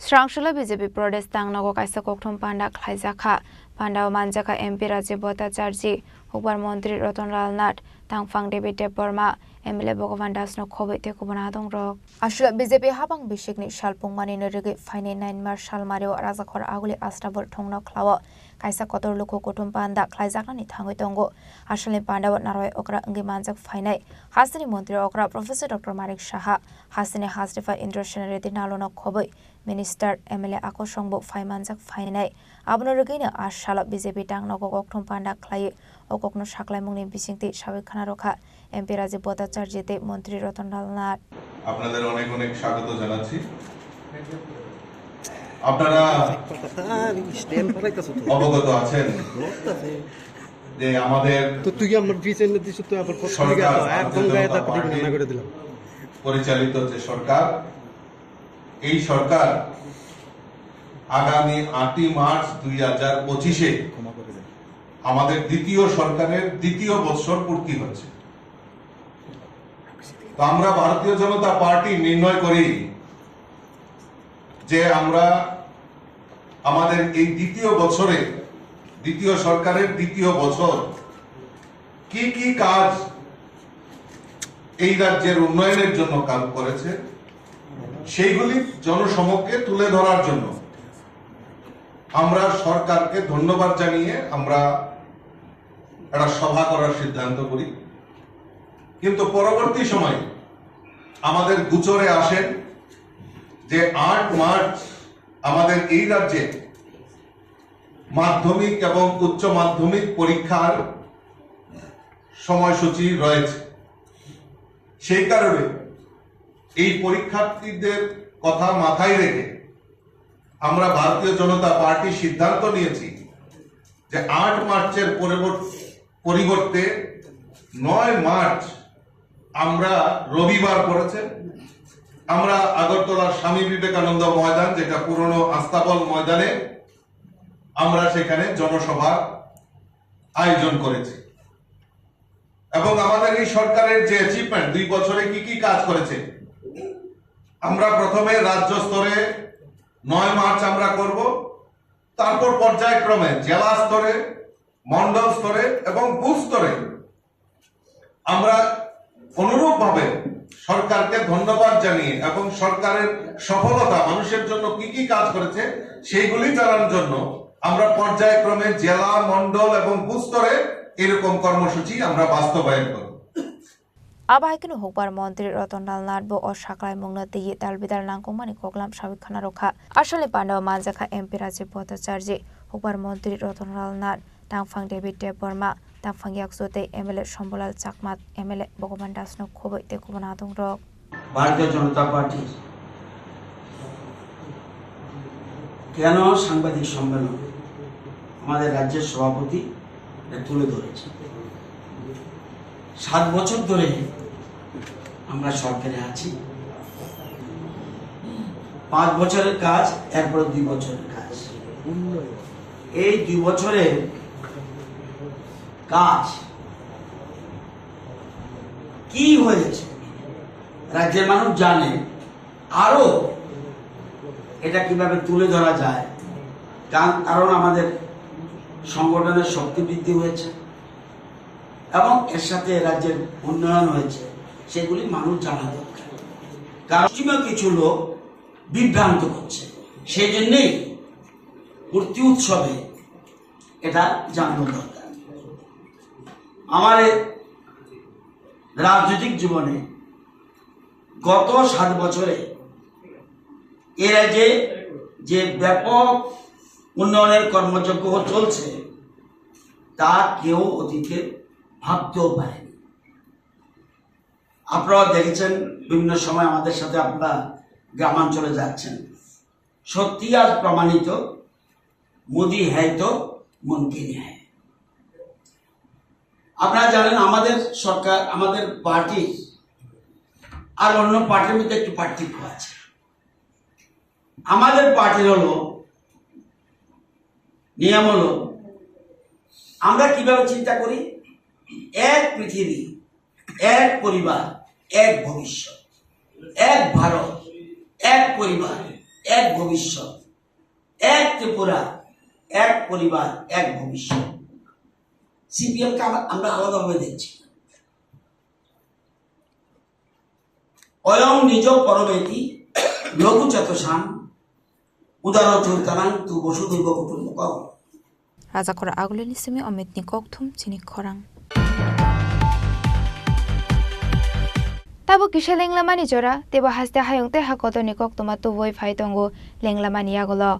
Srangshalo B J P Pradesh tangnogo kaisa kokthum panda khlaijakha. Pandao manjakha M P Rajiv Bhattacharjee, hukbar montri Ratan Lal Nath, tangphang David Debbarma, M L A Bhagavan Das no khobwi tei kubun adongrok. Aswk B J P habang bisikni salpung manino rwgwi phainai nine March salmario Rajakhor Aguli Astabul thongno khlao kaisa kotor luku kuthum panda khlaijaknani thangwi tongo. Asalni pandao narwai okra wngwi manjak phainai hasteni montri okra Professor Doctor Manik Saha, hasteni Hastepha Indra Sen Reddy Nalo no khobwi minister, M L A akosongbo phai manjak phainai. Abono rwgwino a salo B J P tangnogo kokthum panda khlaiwi o kokno saklaimungni bisingtwi sawi khna rwkha M P Rajiv Bhattacharjee tei montri Ratan Lal Nath. আপনাদের অনেক অনেক স্বাগত জানাচ্ছি। আপনারা অবগত আছেন যে আমাদের তো তুই আমার দুই চার দিন দিস তো আবার ফটো সরকার, একদম গায়ে ধাক্কা দিবি না করে দিলাম। পরিচালিত যে সরকার, এই সরকার আগামী আটই মার্চ দুই হাজার পঁচিশে ক্ষমা করে দেন। আমাদের দ্বিতীয় সরকারের দ্বিতীয় বৎসর পূর্তি হচ্ছে। তো আমরা ভারতীয় জনতা পার্টি নির্ণয় করি যে আমরা আমাদের এই দ্বিতীয় বছরে, দ্বিতীয় সরকারের দ্বিতীয় বছর কি কি কাজ এই রাজ্যের উন্নয়নের জন্য কাজ করেছে, সেইগুলি জনসমক্ষে তুলে ধরার জন্য আমরা সরকারকে ধন্যবাদ জানিয়ে আমরা একটা সভা করার সিদ্ধান্ত করি। কিন্তু পরবর্তী সময়ে আমাদের গোচরে আসেন যে আট মার্চ আমাদের এই রাজ্যে মাধ্যমিক এবং উচ্চ মাধ্যমিক পরীক্ষার সময়সূচি রয়েছে। সেই কারণে এই পরীক্ষার্থীদের কথা মাথায় রেখে আমরা ভারতীয় জনতা পার্টি সিদ্ধান্ত নিয়েছি যে আট মার্চের পরিবর্ত-, পরিবর্তে নয় মার্চ আমরা রবিবার পড়েছে, আমরা আগরতলার স্বামী বিবেকানন্দ ময়দান, যেটা পুরনো আস্তাবল ময়দানে, আমরা সেখানে জনসভার আয়োজন করেছি। এবং আমাদের এই সরকারের যে অ্যাচিভমেন্ট, দুই বছরে কি কি কাজ করেছে, আমরা প্রথমে রাজ্য স্তরে নয় মার্চ আমরা করব, তারপর পর্যায়ক্রমে জেলা স্তরে, মণ্ডল স্তরে এবং বুথ স্তরে আমরা অনুরূপভাবে সরকারকে ধন্যবাদ জানিয়ে এবং সরকারের সফলতা মানুষের জন্য কি কি কাজ করেছে সেইগুলি জানার জন্য আমরা পর্যায়ক্রমে জেলা, মণ্ডল এবং বুথ স্তরে এরকম কর্মসূচি আমরা বাস্তবায়ন করব। Abo hai kheno hukbar montri Ratan Lal Nath bo o saklaimungno twiwi dalbidal nangkukmani koklam sawi khna rwkha. Asalni pandao manjakha M P Rajiv Bhattacharjee, hukbar montri Ratan Lal Nath, tangphang David Debbarma, tangphang yakchu tei M L A Shambhulal Chakma, M L A Bhogoban Dasno khobwi tei kubun adongrok. ভারতীয় জনতা পার্টির কেন সাংবাদিক সম্মেলন আমাদের রাজ্যের সভাপতি এটা তুলে ধরেছে। সাত বছর ধরে আমরা সরকারে আছি। পাঁচ বছরের কাজ, এরপরে দুই বছরের কাজ। এই দুই বছরের কাজ কি হয়েছে রাজ্যের মানুষ জানে। আরো এটা কিভাবে তুলে ধরা যায়, কারণ, কারণ আমাদের সংগঠনের শক্তি বৃদ্ধি হয়েছে এবং এর সাথে রাজ্যের উন্নয়ন হয়েছে, সেগুলি মানুষ জানা দরকার। কারণ পশ্চিমা কিছু লোক বিভ্রান্ত করছে, সেই জন্যেই মূর্তি উৎসবে এটা জানানো দরকার। আমার এই রাজনৈতিক জীবনে গত সাত বছরে এ রাজ্যে যে ব্যাপক উন্নয়নের কর্মযজ্ঞ চলছে, তা কেউ অতীতে ভাবতেও পারেনি। আপনারা দেখেছেন, বিভিন্ন সময় আমাদের সাথে আপনারা গ্রামাঞ্চলে যাচ্ছেন। সত্যি আজ প্রমাণিত, মোদি হ্যায় তো মুমকিন হ্যায়। আপনারা জানেন, আমাদের সরকার, আমাদের পার্টি আর অন্য পার্টির মধ্যে একটু পার্থক্য আছে। আমাদের পার্টির হলো, নিয়ম হলো, আমরা কিভাবে চিন্তা করি, এক পৃথিবী, এক পরিবার, এক ভবিষ্যৎ, এক ভারত, এক পরিবার, এক ভবিষ্যৎ, এক ত্রিপুরা, এক পরিবার, এক ভবিষ্যৎ। সিপিএম কে আমরা, আমরা আলাদাভাবে দেখছি। অয়ং নিজ পরমেতি লঘু চেতসাং উদার চৈতানাং তু বসুধৈব কুটুম্বকম। Rajakhor Agulini simi Omitni kokthum chini khorang. Tabuk kisa lenglamani jora, teibo haste hayung tei hakotorni koktwma tubui phai tongo lenglamani yagulo.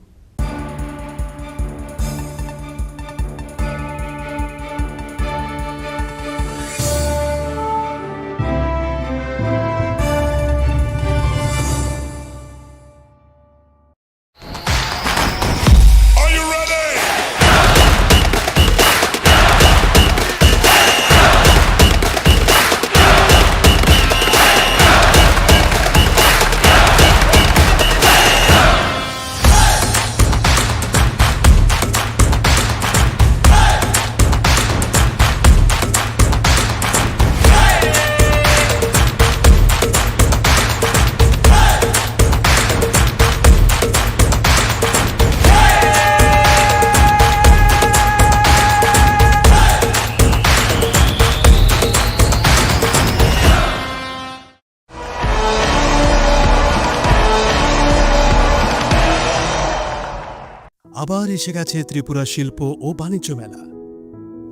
আবার এসে গেছে ত্রিপুরা শিল্প ও বাণিজ্য মেলা,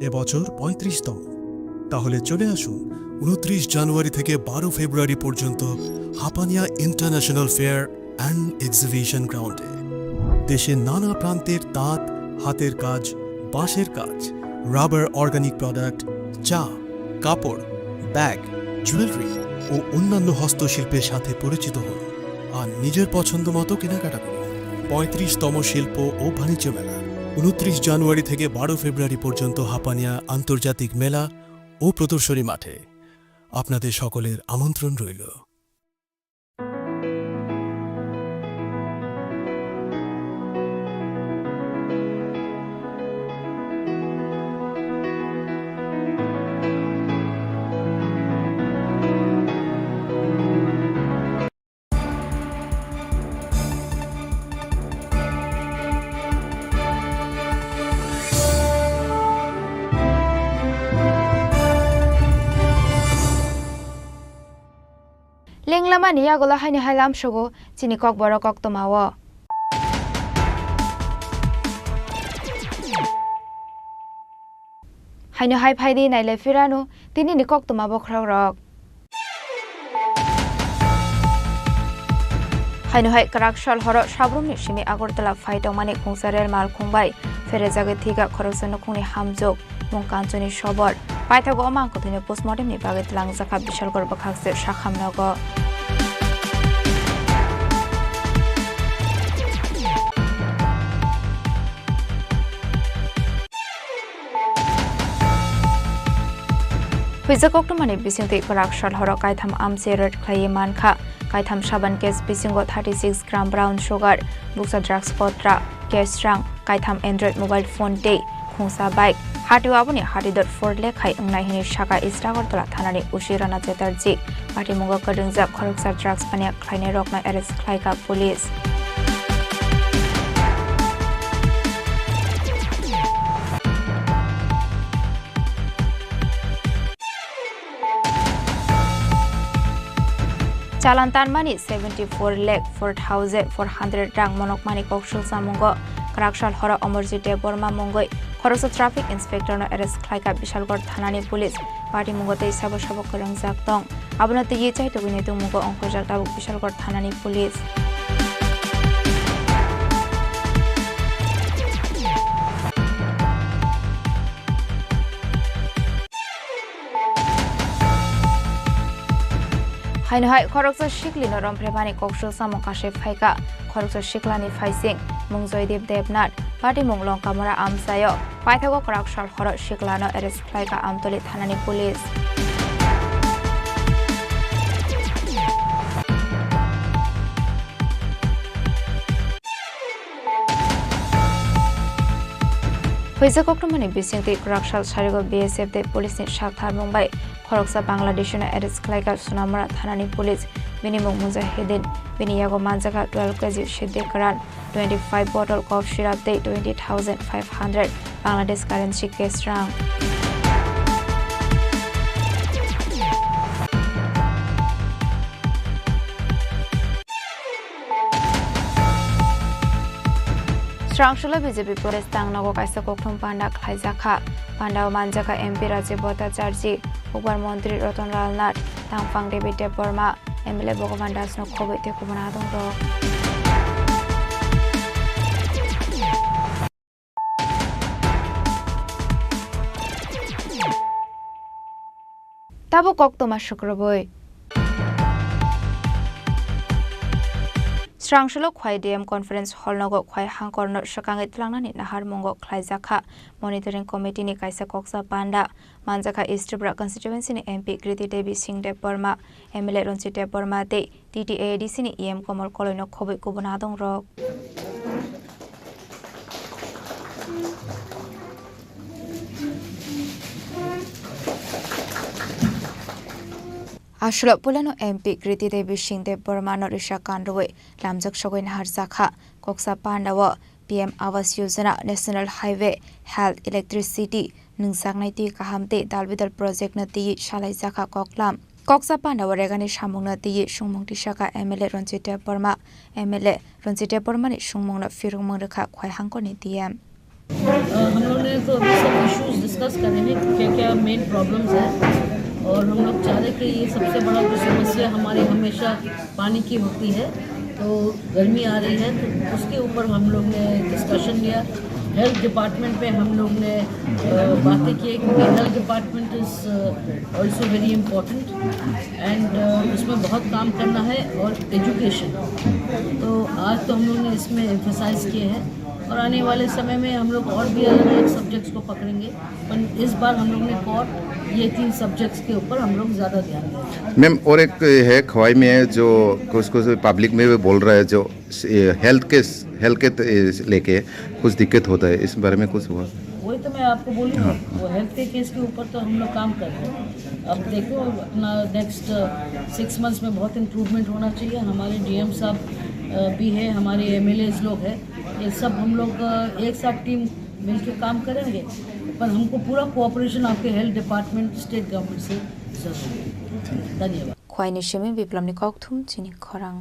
এবছর পঁয়ত্রিশতম। তাহলে চলে আসুন উনত্রিশ জানুয়ারি থেকে বারো ফেব্রুয়ারি পর্যন্ত Hapania international fair and exhibition গ্রাউন্ডে। দেশের নানা প্রান্তের তাঁত, হাতের কাজ, বাঁশের কাজ, রাবার, অর্গানিক প্রোডাক্ট, চা, কাপড়, ব্যাগ, জুয়েলারি ও অন্যান্য হস্তশিল্পের সাথে পরিচিত হন আর নিজের পছন্দ মতো কেনাকাটা করুন। পঁয়ত্রিশতম শিল্প ও বাণিজ্য মেলা, উনত্রিশ জানুয়ারি থেকে বারো ফেব্রুয়ারি পর্যন্ত হাপানিয়া আন্তর্জাতিক মেলা ও প্রদর্শনী মাঠে। আপনাদের সকলের আমন্ত্রণ রইল। Lenglamani yagulo haino hai lamsogo chini kokborok koktwmao. Haino hai phaidi nailai phirano tinini koktwma bokhorokrok. Haino hai kwrak sal horo Sabrumni simi Agartala phai tongmani khungsa rel malkhung bai pherejagwi thwikha khoroksa nukhungni hamjwk. Mung Kanchoni sobor. Paithago o mangkwthwino postmortemni bagwi twlangjakha Bishalgarh bwkhakse Sakhamnogo. Huijak koktwmani bisingtwi kwrak sal horo kaitham amchi raid khlaiwi mankha. Kaitham saban case bisingo thirty six gram brown sugar, bukcha drugs kotra, cash rang, kaitham Android mobile phone tei khungsa bike. Hatio aboni hati dot four lekhai wngnai hwnwi sakha East Agartala thanani O C Rana Chatterjee. Patimungo kwrwngjak khoroksa drugs paniya khlainairokno arrest khlaikha police. Chalan tanmani seventy four lakh four thousand four hundred rang monokmani koksul samungo kwraksal horo Omorjit Debbarma mungwi khoroksa traffic inspector no arrest khlaikha Bishalgarh thanani police. Patimungo tei sabo sabo kwrwngjak tong. Abono twiwi chaitugwini tongmungo ongkhorjak tabuk Bishalgarh thanani police. Haino hai khoroksa siklino romphrebani koksul samung kasai phaikha. Khoroksa siklani phaising mung Joydeep Debnath, patimung Longkamura amchaio. Paithago kwraksal horo siklano arrest khlaikha Amtoli thanani police. Huijak koktwmani bisingtwi kwraksal sarigo B S F tei police ni sak tharmung bai khoroksa Bangladeshino arrest khlaikha Sonamura thanani police. Bini mung Mujahideen, bini yago manjakha twelve K G siddi kwran, twenty five bottle cough syrup tei twenty thousand five hundred Bangladesh currency cash rang. Srangsulo B J P protest tangnogo kaisa kokthum panda khlaijakha. Pandao manjakha M P Rajiv Bhattacharjee, Hukbar Montri Ratan Lal Nath, Tangphang David Debbarma, M L A Bhagavan Das no khobwi tei kubun adongrok. Tabuk koktwma sukrubwi. Srangsulo Khwai D M Conference Hall nogo Khwai hangkorno swkangwi twlangnani naharmungo khlaijakha Monitoring Committee ni kaisa koksa panda. Manjakha East Tripura Constituency ni M P Kriti Devi Singh Debbarma, M L A Ranjit Debbarma tei T T A A D C ni E M Komal Koloi no khobwi kubun adongrok. Aswlok puilano M P Kriti Devi Singh Debbarma no risa kanrwi lamjak sogwi naharjakha. Koksa pandao P M Awas Yojana, National Highway, Health, Electricity, nwngjaknai twi kaham tei dalbidal project no twiwi salaijakha koklam. Koksa pandao regani samungno twiwi sungmung tisaka M L A Ranjit Debbarma. M L A Ranjit Debbarmani sungmungno phirwngmung rwkha Khowai hangkorni D M. अ, हम लोग ने तो अभी सब issues discuss करे हैं, क्या क्या मेन प्रॉब्लम्स है, और हम लोग चाह रहे कि ये सबसे बड़ा जो समस्या हमारी हमेशा पानी की होती है, तो गर्मी आ रही है, तो उसके ऊपर हम लोग ने डिस्कशन लिया। हेल्थ डिपार्टमेंट पे हम लोग ने, अ, बातें की, क्योंकि health department is also very important and उसमें बहुत काम करना है, और एजुकेशन। तो आज तो हम लोग ने इसमें एम्फेसाइज किए हैं, और आने वाले समय में हम लोग और भी अलग अलग सब्जेक्ट्स को पकड़ेंगे, पर इस बार हम लोग ने कोर ये तीन सब्जेक्ट्स के ऊपर हम लोग ज़्यादा ध्यान देंगे। मैम, और एक है, खवाई में जो कुछ कुछ पब्लिक में भी बोल रहा है, जो हेल्थ के, हेल्थ के लेके कुछ दिक्कत होता है, इस बारे में कुछ हुआ? वही तो मैं आपको बोली हूँ, हाँ। वो हेल्थ के केस के ऊपर तो हम लोग काम कर रहे हैं। अब देखो, अपना नेक्स्ट सिक्स मंथ्स में बहुत इम्प्रूवमेंट होना चाहिए। हमारे डीएम साहब, अ, भी है, हमारे एमएलएज लोग हैं, ये सब हम लोग, अ, एक साथ टीम मिलके काम करेंगे, पर हमको पूरा कोऑपरेशन आपके हेल्थ डिपार्टमेंट, स्टेट गवर्नमेंट से जरूरी है। धन्यवाद। Khowai ni simi Biplomni kokthum chini khorang.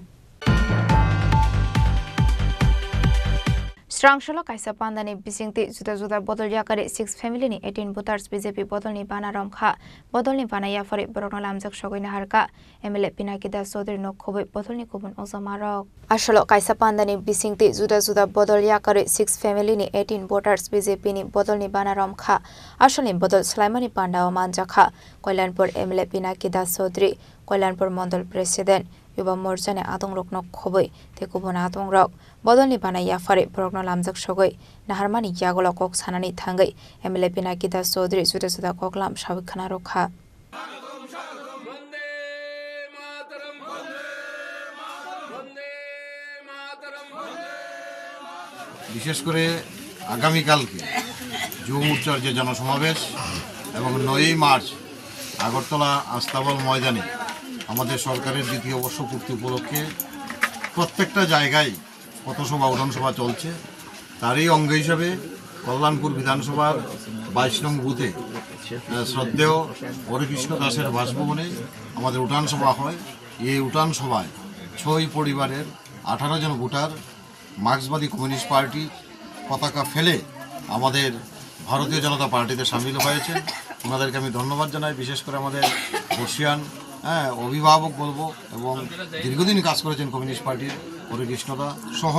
Srangsola kaisa pandani bisingtwi juda juda bodol yakarwi six family ni eighteen voters B J P bodolni bana romkha. Bodolni bana yaphari borokno lamjak sogwi naharkha M L A Pinaki Das Chaudhary nok khobwi bodolni kubun ojamarok. Asolo kaisa pandani bisingtwi juda juda bodol yakarwi six family ni eighteen voters B J P ni bodolni bana romkha. Asolni bodol swlaimani pandao manjakha Koilanpur M L A Pinaki Das Chaudhary, Koilanpur Mondol President, Yuba Morchani adongrokno khobwi tei kubun adongrok bodolni bana yaphari borokno lamjak sogwi naharmani yagulo kok sanani thangwi M L A Pinaki Das Chaudhary juda juda koklam sawi khna rwkha. বিশেষ করে আগামীকালকে যুব মোর্চার যে জনসমাবেশ এবং নয়ই মার্চ আগরতলা আস্তাবল ময়দানে আমাদের সরকারের দ্বিতীয় বর্ষপূর্তি উপলক্ষে প্রত্যেকটা জায়গায় পথসভা, উঠান সভা চলছে। তারই অঙ্গ হিসাবে কল্যাণপুর বিধানসভার বাইশ নং বুথে, আহ, শ্রদ্ধেয় হরেকৃষ্ণ দাসের বাসভবনে আমাদের উঠান সভা হয়। এই উঠান সভায় ছয় পরিবারের আঠারো জন ভোটার মার্ক্সবাদী কমিউনিস্ট পার্টি পতাকা ফেলে আমাদের ভারতীয় জনতা পার্টিতে সামিল হয়েছেন। ওনাদেরকে আমি ধন্যবাদ জানাই। বিশেষ করে আমাদের বর্ষিয়ান, হ্যাঁ, অভিভাবক বলবো এবং দীর্ঘদিন কাজ করেছেন কমিউনিস্ট পার্টির হরেকৃষ্ণদা সহ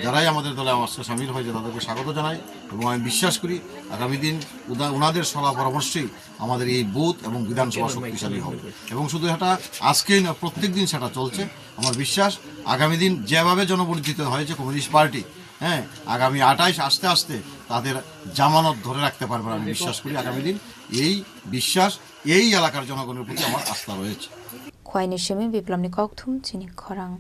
যারাই আমাদের দলে আজকে সামিল হয়েছে, তাদেরকে স্বাগত জানাই। এবং আমি বিশ্বাস করি আগামী দিন উদা-, ওনাদের সলা পরামর্শেই আমাদের এই বুথ এবং বিধানসভা শক্তিশালী হবে। এবং শুধু এটা আজকেই নয়, প্রত্যেক দিন সেটা চলছে। আমার বিশ্বাস আগামী দিন যেভাবে জনবর্ধিত হয়েছে কমিউনিস্ট পার্টি, হ্যাঁ, আগামী আঠাইশ আস্তে আস্তে তাদের জামানত ধরে রাখতে পারবেন, আমি বিশ্বাস করি। আগামী দিন এই বিশ্বাস, এই এলাকার জনগণের প্রতি আমার আস্থা রয়েছে। Khowai ni simi Biplomni kokthum chini khorang.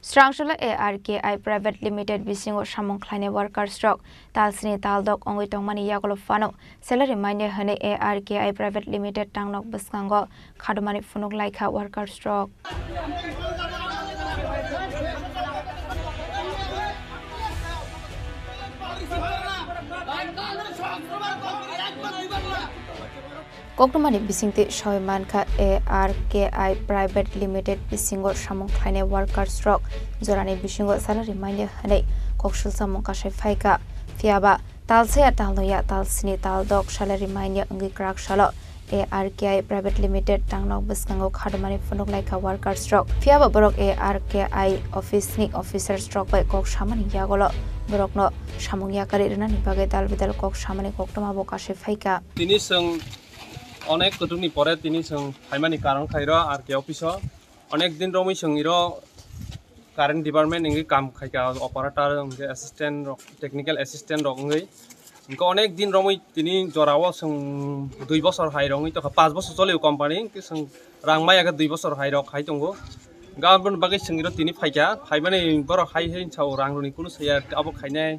Srangsola A R K I Private Limited bisingo samung khlainai workers rok talsini taldok wngwi tongmani yagulo phano salary mainai hwnwi A R K I Private Limited tangnok bwskango khadomani phunuk laikha workers rok. Koktwmani bisingtwi soi mankha, A R K I Private Limited bisingo samung khlainai workers rok jorani bisingo salary mainai hwnwi koksul samung kasai phaikha. Phiyaba talsaya talnoya talsini taldok salary mainai wngwi kwrak salo A R K I Private Limited tangnok bwskango khadomani phunuk laikha workers rok. Phiyaba borok A R K I office ni officers rok bai kok samani yagulo borokno samung yakarwi rwnani bagwi dal bidal kok samani koktwma bo kasai phaikha. Tini chwng onek kutukni pore tini chwng phaimani karon khairo R K office o. Onek din romwi chwng iro current department wngwi kam khaikha, operator, hwnkhe assistant rok, technical assistant rok wngwi. Hwnkhe onek din romwi tini jorao chwng dui bosor hai rok wngwi tongkha, panch bosor cholio company, hwnkhe chwng rang maya khe dui bosor hai rok hai tongo. Hwnkhe aboni bagwi chwng iro tini phaikha, phaimani borok hai hai sao rang rwni kunu saya abo khainai.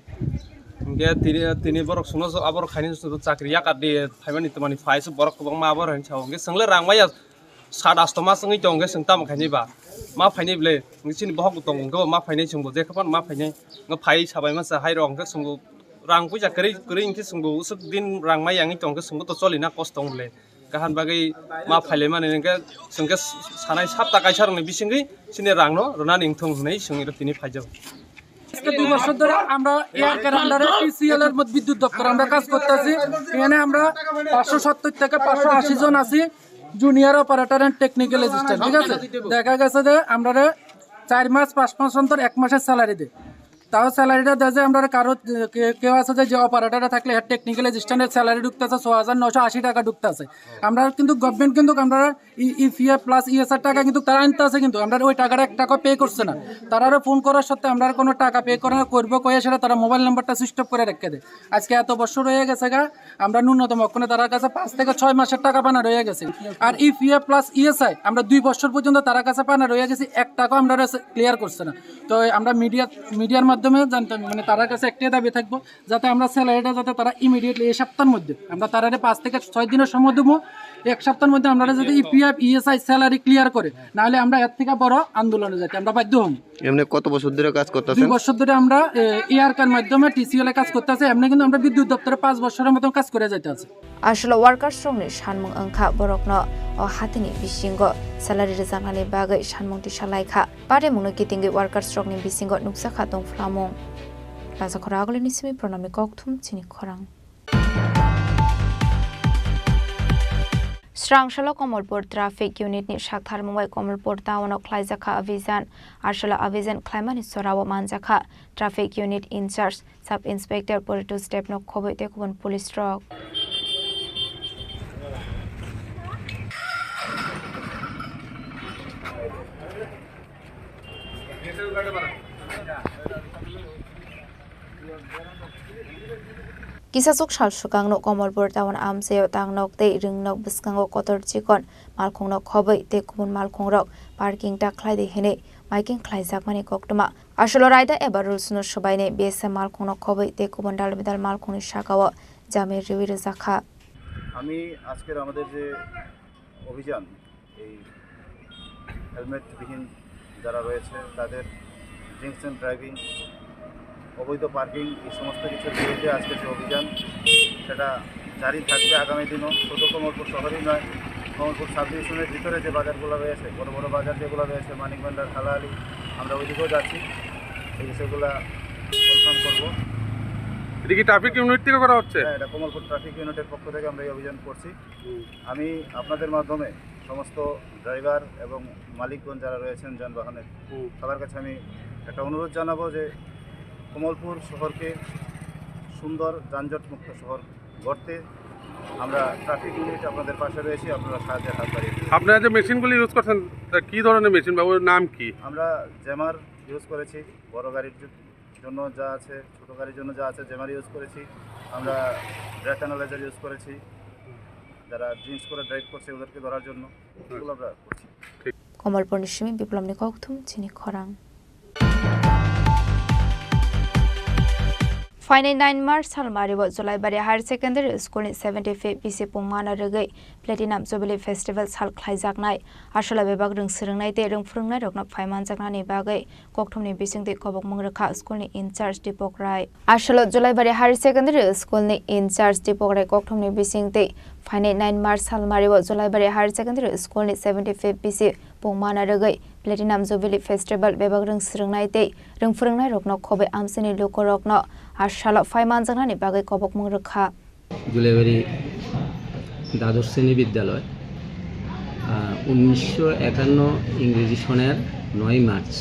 Hwnkhe tini, tini borok chwngno aborok khainai chakri yakar di phaimani twmani phai se borok kwbangma abo hai sao. Hwnkhe chwngle rang maya sat asto mas wngwi tong khe chwng tamo khainai ba? Ma phainai ble, chini bohok bo tongo, hwnkhe bo ma phainai chwngbo, je khe phano ma phainai, hwnkhe phai sabai masa hai rok hwnkhe chwngbo Rang puisa kwrwi kwrwi hinkhe chwngbo usuk din rang mai yangwi tongkhe chwngbo to cholina kosto wng le. Kaham bagwi ma phailaimani hinkhe chwngkhe sanai sapta kaisa rokni bisingwi chini rangno rwnani wngthung hwnwi chwng iro tini phaijago. আজকে দুই বছর ধরে আমরা এয়ার কার আন্ডারে টিসিএল এর মধ্যে বিদ্যুৎ দপ্তর আমরা কাজ করতেছি। এখানে আমরা পাঁচশো সত্তর থেকে পাঁচশো আশি জন আছি, junior operator and technical assistant, ঠিক আছে? দেখা গেছে যে আমরা চার মাস পাঁচ মাস অন্তর এক মাসের স্যালারি দেয়। তাও স্যালারিটা দেয় যে আমরা কারো, কে- কেউ আছে যে, যে অপারেটরে থাকলে টেকনিক্যাল অ্যাসিস্ট্যান্টের স্যালারি ঢুকতেছে ছয় হাজার নয়শো আশি টাকা ঢুকতেছে। আমরা কিন্তু গভর্নমেন্ট কিন্তু আমরা ইপিএফ প্লাস ইএসআর টাকা কিন্তু তারা আনতে আছে, কিন্তু আমরা ওই টাকাটা এক টাকা পে করছে না। তারা ফোন করার সাথে আমরা কোনো টাকা পে করে করবো কয়ে সেটা তারা মোবাইল নাম্বারটা সুইচ অফ করে রেখে দেয়। আজকে এত বছর হয়ে গেছে গা, আমরা ন্যূনতম অক্ষণে তার কাছে পাঁচ থেকে ছয় মাসের টাকা পানা রয়ে গেছে। আর ইপিএফ প্লাস ইএসআই আমরা দুই বছর পর্যন্ত তার কাছে পানা রয়ে গেছে, এক টাকাও আমরা ক্লিয়ার করছে না। তো আমরা মিডিয়া মিডিয়ার মাধ্যমে জানতাম, মানে, তার কাছে একটাই দাবি থাকবো, যাতে আমরা স্যালারিটা যাতে তারা ইমিডিয়েটলি এই সপ্তাহের মধ্যে, আমরা তারারে পাঁচ থেকে ছয় দিনের সময় দেবো, এক সপ্তাহের মধ্যে আমরা যাতে ইপিএফ ইএসআই স্যালারি ক্লিয়ার করে, নাহলে আমরা এর থেকে বড় আন্দোলনে যাইতে আমরা বাধ্য হব। এমনি কত বছর ধরে কাজ করতেছেন? দুই বছর ধরে আমরা এয়ার কার মাধ্যমে টিসিএল এ কাজ করতেছি। এমনি কিন্তু আমরা বিদ্যুৎ দপ্তরে পাঁচ বছরের মতো কাজ করে যাইতে আছে। Aswk workers rokni sanmung wngkha borokno o hatini bisingo salary rwjaknani bagwi sanmung tisa laikha. Parimungno kitingwi workers rokni bisingo nukjakha tongphlamung. Rajakhor Agulini simi Pranami Kokthum chini khorang. Srangsalo Komolpur Traffic Unit ni saktharmung bai Komolpur town o khlaijakha abhijan. Aswk abhijan khlaimani sorao manjakha Traffic Unit in charge Sub Inspector Poritos Debno khobwi tei kubun police rok. Kisasuk sal swkangno Komolpur town amchaio tangnok tei rwngnok bwskango kotor chikon malkhungno khobwi tei kubun malkhungrok parking ta khlai di hwnwi maiking khlaijakmani koktwma. Aswk raida eba rules no swbainai B S F malkhungno khobwi tei kubun dal bidal malkhungni sakao jamir riwi rwjakha. আমি আজকের আমাদের যে অভিযান, এই হেলমেটবিহীন যারা রয়েছে তাদের ড্রিঙ্কস অ্যান্ড ড্রাইভিং, অবৈধ পার্কিং, এই সমস্ত কিছুর বিরুদ্ধে আজকে যে অভিযান, সেটা জারি থাকবে আগামী দিনও। শুধু কমলপুর শহরেই নয়, কমলপুর সাব ডিভিশনের ভিতরে যে বাজারগুলো রয়েছে, বড় বড় বাজার যেগুলো রয়েছে, মানিক ভান্ডার, কালাহালি, আমরা ওইদিকেও যাচ্ছি, এই বিষয়গুলো কনফার্ম করবো। এটা কি ট্রাফিক ইউনিট থেকে করা হচ্ছে? হ্যাঁ, এটা কমলপুর ট্রাফিক ইউনিটের পক্ষ থেকে আমরা এই অভিযান করছি। হুম। আমি আপনাদের মাধ্যমে সমস্ত ড্রাইভার এবং মালিকগণ যারা রয়েছেন যানবাহনের, হুম। সবার কাছে আমি একটা অনুরোধ জানাবো যে কমলপুর শহরকে সুন্দর যানজট মুক্ত শহর গড়তে আমরা ট্রাফিক ইউনিট আপনাদের পাশে রয়েছি, আপনারা সাহায্যের হাত বাড়িয়ে দিন। আপনারা যে মেশিনগুলি ইউজ করছেন, তা কী ধরনের মেশিন বা ওর নাম কি? আমরা জ্যামার ইউজ করেছি, বড় গাড়ির জ-, জন্য যা আছে, ছোট গাড়ির জন্য যা আছে, জ্যামার ইউজ করেছি। আমরা ব্রেথ অ্যানালাইজার ইউজ করেছি, যারা ড্রিঙ্কস করে ড্রাইভ করছে ওদেরকে ধরার জন্য, এগুলো আমরা করছি। Komolpurni simi Biplomni Kokthum chini khorang. Phainai nine March salmario Jolaibari Higher Secondary School ni seventy fifth B C pungmano rwgwi Platinum Jubilee Festival sal khlaijaknai. Aswk bebak rwng swrwngnai tei rwng phwrwngnairokno phai manjaknani bagwi kokthumni bisingtwi kobokmung rwkha school ni in charge Dipok Rai. Aswk Jolaibari Higher Secondary School ni in charge Dipok Rai kokthumni bisingtwi phainai nine March salmario Jolaibari Higher Secondary School ni seventy fifth B C pungmano rwgwi Platinum Jubilee Festival bebak rwng swrwngnai tei rwng phwrwngnairokno khobwi amchaini lukurokno a salo phai manjaknani bagwi kobokmung rwkha. Julaibari দ্বাদশ শ্রেণী বিদ্যালয়, আহ, উনিশশো একান্ন ইংরেজি সনের নয় মার্চ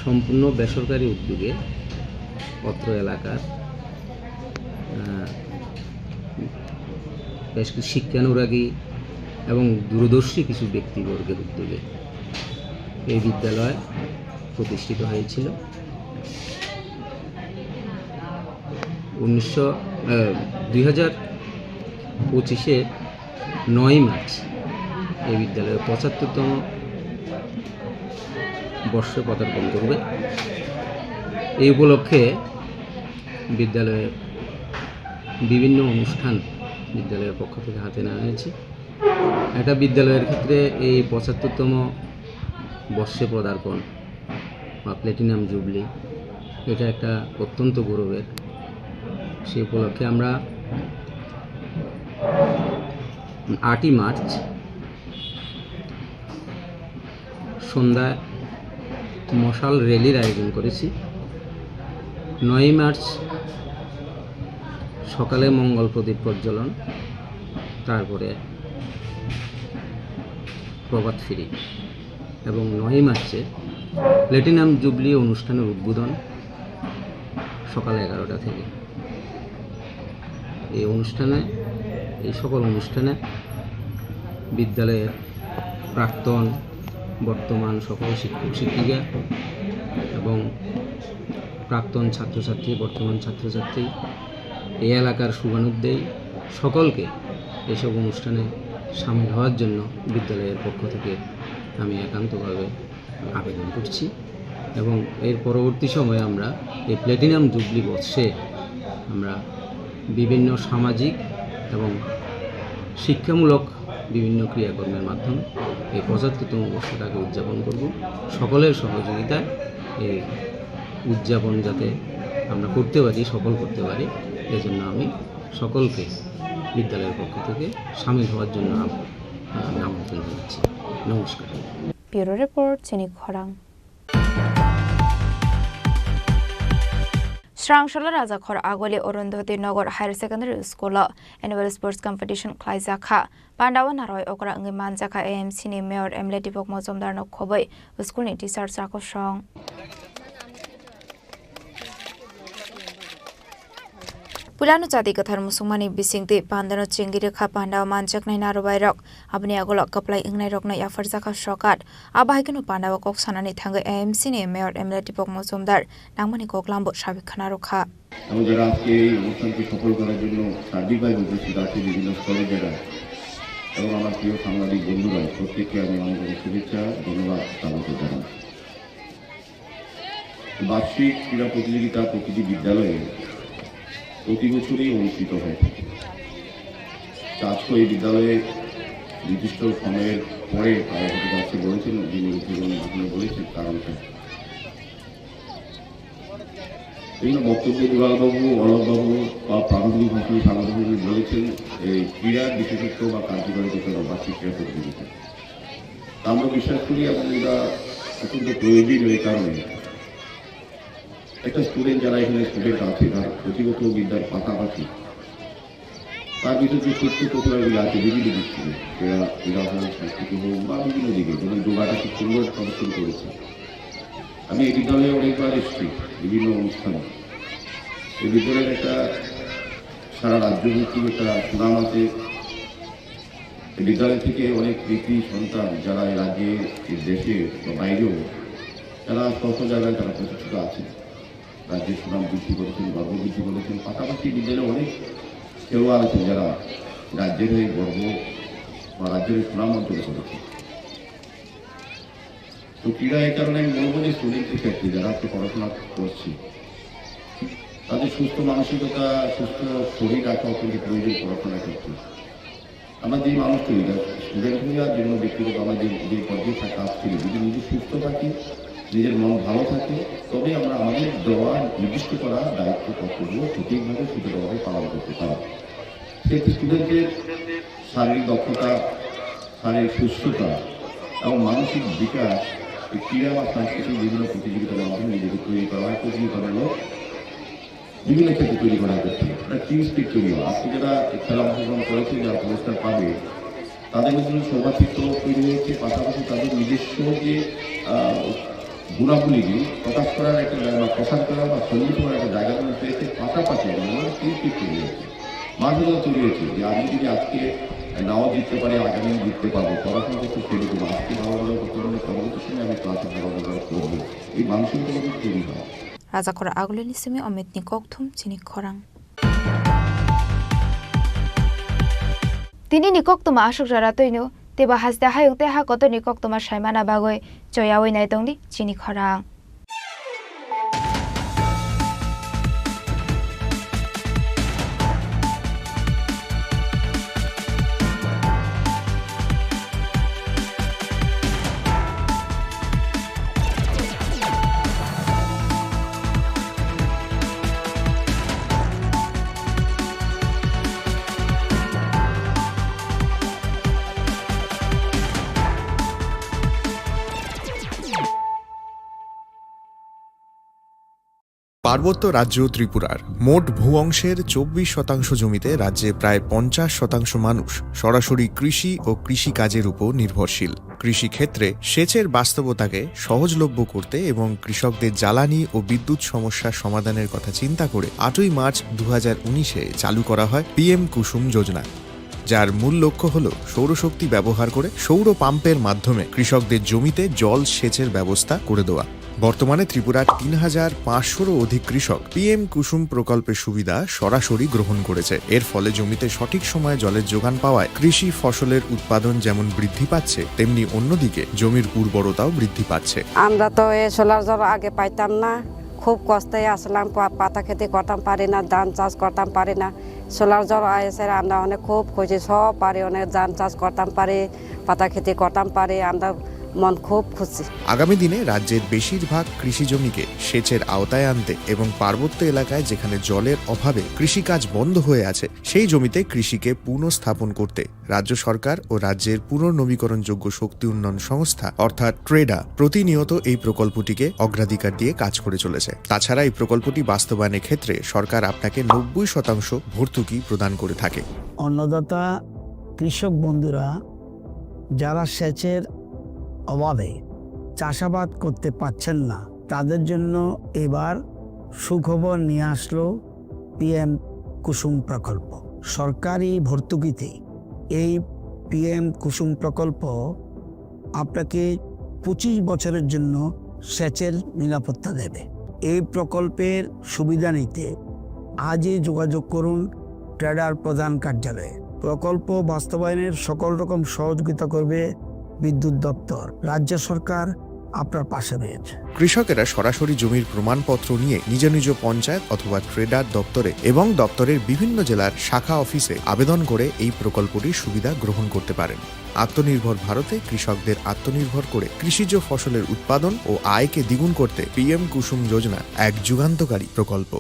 সম্পূর্ণ বেসরকারি উদ্যোগে অত্র এলাকার, আহ, বেশ কিছু শিক্ষানুরাগী এবং দূরদর্শী কিছু ব্যক্তিবর্গের উদ্যোগে এই বিদ্যালয় প্রতিষ্ঠিত হয়েছিল। উনিশশো, আহ, দুই হাজার পঁচিশে নয় মার্চ এই বিদ্যালয়ের পঁচাত্তরতম বর্ষে পদার্পণ করবে। এই উপলক্ষে বিদ্যালয়ে বিভিন্ন অনুষ্ঠান বিদ্যালয়ের পক্ষ থেকে হাতে নেওয়া হয়েছে। একটা বিদ্যালয়ের ক্ষেত্রে এই পঁচাত্তরতম বর্ষে পদার্পণ বা প্ল্যাটিনাম জুবলি, এটা একটা অত্যন্ত গৌরবের। সেই উপলক্ষে আমরা আটই মার্চ সন্ধ্যায় মশাল র‍্যালির আয়োজন করেছি। নয়ই মার্চ সকালে মঙ্গল প্রদীপ প্রজ্বলন, তারপরে প্রভাত ফেরি এবং নয়ই মার্চে প্ল্যাটিনাম জুবলি অনুষ্ঠানের উদ্বোধন সকাল এগারোটা থেকে। এই অনুষ্ঠানে, এই সকল অনুষ্ঠানে বিদ্যালয়ের প্রাক্তন, বর্তমান সকল শিক্ষক শিক্ষিকা এবং প্রাক্তন ছাত্রছাত্রী, বর্তমান ছাত্রছাত্রী, এই এলাকার শুভানুদ্দেয়ী সকলকে এইসব অনুষ্ঠানে সামিল হওয়ার জন্য বিদ্যালয়ের পক্ষ থেকে আমি একান্তভাবে আবেদন করছি। এবং এর পরবর্তী সময়ে আমরা এই প্ল্যাটিনাম জুবলি বর্ষে আমরা বিভিন্ন সামাজিক এবং শিক্ষামূলক বিভিন্ন ক্রিয়াকর্মের মাধ্যমে এই পঁচাত্তরতম বর্ষটাকে উদযাপন করব। সকলের সহযোগিতায় এই উদযাপন যাতে আমরা করতে পারি, সফল করতে পারি, এজন্য আমি সকলকে বিদ্যালয়ের পক্ষ থেকে সামিল হওয়ার জন্য আম-, আহ, আমন্ত্রণ জানাচ্ছি। নমস্কার। Bureau Report, Chini Khorang. Srangsola Rajakhor Agoli Arundhati Nagar Higher Secondary School o Annual Sports Competition khlaijak kha. Pandao naroi okra wngwi manjak kha A M C ni Mayor M L A Deepak Majumdar no khobwi school ni teacher chakosong. Puilano chati kwthar musukmani bisingtwi pandano chengwi rwkha pandao manjaknai narobairok. Aboni agulo kwplai wngnairokno yapharjakha sokat. Abo hai kheno pandao kok sanani thangwi A M C ni Mayor M L A Deepak Majumdar nangmani koklambo sabwi khna rwkha. এবং যারা আজকে এই অনুষ্ঠানকে সফল করার জন্য সার্বিকভাবে উপস্থিত আছে বিভিন্ন স্তরের যারা, এবং আমার প্রিয় সাংবাদিক বন্ধুরা, প্রত্যেককে আমি আন্তরিক শুভেচ্ছা, ধন্যবাদ, স্বাগত জানাই। বার্ষিক ক্রীড়া প্রতিযোগিতা প্রতিটি বিদ্যালয়ে প্রতি বছরই অনুষ্ঠিত হয়ে থাকে। তা আজকে এই বিদ্যালয়ে নির্দিষ্ট সময়ের পরে তারা হয়তো যাচ্ছে বলেছেন, যিনি উদ্বোধনের মাধ্যমে বলেছেন কারণটা। বিভিন্ন বক্তব্যে দুলালবাবু, অলোকবাবু বা প্রারম্ভিক ভাষণে সাংবাদিকদের বলেছেন, এই ক্রীড়া বিশেষত্ব বা কার্যকারিতা কেন বার্ষিক ক্রীড়া প্রতিযোগিতা। তা আমরা বিশ্বাস করি এবং এটা অত্যন্ত প্রয়োজনীয় এই কারণে। একটা স্টুডেন্ট, যারা এখানে স্টুডেন্ট আছে, তার পুঁথিগত বিদ্যার পাশাপাশি তার ভিতরে যে সুপ্ত প্রতিভাগুলি আছে বিভিন্ন দিক থেকে, ক্রীড়া, ক্রীড়া হোক, সংস্কৃতি হোক বা বিভিন্ন দিকে, যেমন যোগাটা খুব সুন্দর প্রদর্শন করেছে। আমি এই বিদ্যালয়ে অনেকবার এসেছি বিভিন্ন অনুষ্ঠানে। এই বিদ্যালয়ের একটা সারা রাজ্য ভিত্তিক একটা সুনাম আছে। এই বিদ্যালয় থেকে অনেক কৃতি সন্তান যারা এই রাজ্যে, এই দেশে বা বাইরেও, তারা স্ব স্ব জায়গায় তারা প্রতিষ্ঠিত আছেন। রাজ্যের সুনাম বৃদ্ধি করেছেন, গর্ব বৃদ্ধি করেছেন। পাশাপাশি বিদ্যালয়ে অনেক খেলোয়াড় আছেন যারা রাজ্যের হয়ে গর্ব বা রাজ্যের হয়ে সুনাম অর্জন করেছেন। তো ক্রীড়া, এই কারণে আমি বলবো যে স্টুডেন্টদের ক্ষেত্রে যারা আজকে পড়াশোনা করছে, তাদের সুস্থ মানসিকতা, সুস্থ শরীর রাখা অত্যন্ত প্রয়োজন পড়াশোনার ক্ষেত্রে। আমরা যে মানুষ তৈরি, স্টুডেন্ট হয়ে আর যে কোনো ব্যক্তিগত আমরা যে, যে পর্যায়ে থাকি, কাজ করি, যদি নিজে সুস্থ থাকি, নিজের মন ভালো থাকে, তবে আমরা আমাদের দেওয়া নির্দিষ্ট করা দায়িত্ব কর্তব্য সঠিকভাবে সুন্দরভাবে পালন করতে পারব। সেক্ষেত্রে স্টুডেন্টদের শারীরিক দক্ষতা, শারীরিক সুস্থতা এবং মানসিক বিকাশ এই ক্রীড়া বা সাংস্কৃতিক বিভিন্ন প্রতিযোগিতার মাধ্যমে নিজেকে তৈরি করা হয়, প্রতিযোগিতামূলক বিভিন্ন ক্ষেত্রে তৈরি করা হচ্ছে। একটা টিম স্পিরিট তৈরি হয়। আজকে যারা এই খেলা অংশগ্রহণ করেছে, যারা পুরস্কার পাবে, তাদের মধ্যে সৌভাতৃত্ব তৈরি হয়েছে, পাশাপাশি তাদের নিজস্ব যে, আহ, গুণাবলীগুলি প্রকাশ করার একটা জায়গা, প্রসার করার বা সম্মিলিত করার একটা জায়গা তারা পেয়েছে, পাশাপাশি আমাদের টিম স্পিরিট তৈরি হয়েছে, মানসিকতা তৈরি হয়েছে যে আমি যদি আজকে নাও জিততে পারি, আগামী দিন জিততে পারবো, পড়াশোনা করতে শুরু করবো, আজকে ভালো ভালো করতে পারলে পরবর্তী সময় আমি ক্লাসে ভালো ভালো করবো, এই মানসিকতা কিন্তু তৈরি হয়। Rajakhor Agulini simi Omitni kokthum chini khorang. Tini ni koktwma aswk jora twino, teibo haste hayung tei ha kotorni koktwma saimana bagwi choyaui nai tongdi chini khorang. পার্বত্য রাজ্য ত্রিপুরার মোট ভূ অংশের চব্বিশ শতাংশ জমিতে রাজ্যে প্রায় পঞ্চাশ শতাংশ মানুষ সরাসরি কৃষি ও কৃষিকাজের উপর নির্ভরশীল। কৃষিক্ষেত্রে সেচের বাস্তবতাকে সহজলভ্য করতে এবং কৃষকদের জ্বালানি ও বিদ্যুৎ সমস্যার সমাধানের কথা চিন্তা করে আটই মার্চ দু হাজার উনিশে চালু করা হয় পিএম কুসুম যোজনা, যার মূল লক্ষ্য হল সৌরশক্তি ব্যবহার করে সৌর পাম্পের মাধ্যমে কৃষকদের জমিতে জল সেচের ব্যবস্থা করে দেওয়া। বর্তমানে ত্রিপুরার তিন হাজার পাঁচশোরও অধিক কৃষক পিএম কুসুম প্রকল্পের সুবিধা সরাসরি গ্রহণ করেছে। এর ফলে জমিতে সঠিক সময়ে জলের যোগান পাওয়ায় কৃষি ফসলের উৎপাদন যেমন বৃদ্ধি পাচ্ছে, তেমনি অন্যদিকে জমির উর্বরতাও বৃদ্ধি পাচ্ছে। আমরা তো এই সোলার জল আগে পাইতাম না, খুব কষ্টে আসলাম, পা-, পাতা খেতে করতাম পারি না, ধান চাষ করতাম পারি না। সোলার জল এসে আমরা অনেক খুব খুশি, সব পারি, অনেক ধান চাষ করতাম পারি, পাতা খেতে করতাম পারি, আমরা মন খুব খুশি। আগামী দিনে রাজ্যের বেশিরভাগ কৃষি জমিকে সেচের আওতায় আনতে এবং পার্বত্য এলাকায় যেখানে জলের অভাবে কৃষিকাজ বন্ধ হয়ে আছে, সেই জমিতে কৃষিকে পুনঃস্থাপন করতে রাজ্য সরকার ও রাজ্যের পুনর্নবীকরণযোগ্য শক্তি উন্নয়ন সংস্থা অর্থাৎ ট্রেডা প্রতিনিয়ত এই প্রকল্পটিকে অগ্রাধিকার দিয়ে কাজ করে চলেছে। তাছাড়া এই প্রকল্পটি বাস্তবায়নের ক্ষেত্রে সরকার আপনাকে নব্বই শতাংশ ভর্তুকি প্রদান করে থাকে। অন্নদাতা কৃষক বন্ধুরা যারা সেচের অভাবে চাষাবাদ করতে পারছেন না, তাদের জন্য এবার সুখবর নিয়ে আসলো পিএম কুসুম প্রকল্প। সরকারি ভর্তুকিতে এই পিএম কুসুম প্রকল্প আপনাকে পঁচিশ বছরের জন্য সেচের নিরাপত্তা দেবে। এই প্রকল্পের সুবিধা নিতে আজই যোগাযোগ করুন ট্রেডার প্রধান কার্যালয়ে। প্রকল্প বাস্তবায়নের সকল রকম সহযোগিতা করবে বিদ্যুৎ দপ্তর। রাজ্য সরকার আপনার পাশে রয়েছে। কৃষকেরা সরাসরি জমির প্রমাণপত্র নিয়ে নিজ নিজ পঞ্চায়েত অথবা ট্রেডার দপ্তরে এবং দপ্তরের বিভিন্ন জেলার শাখা অফিসে আবেদন করে এই প্রকল্পটির সুবিধা গ্রহণ করতে পারেন। আত্মনির্ভর ভারতে কৃষকদের আত্মনির্ভর করে কৃষিজ ফসলের উৎপাদন ও আয়কে দ্বিগুণ করতে পিএম কুসুম যোজনা এক যুগান্তকারী প্রকল্প।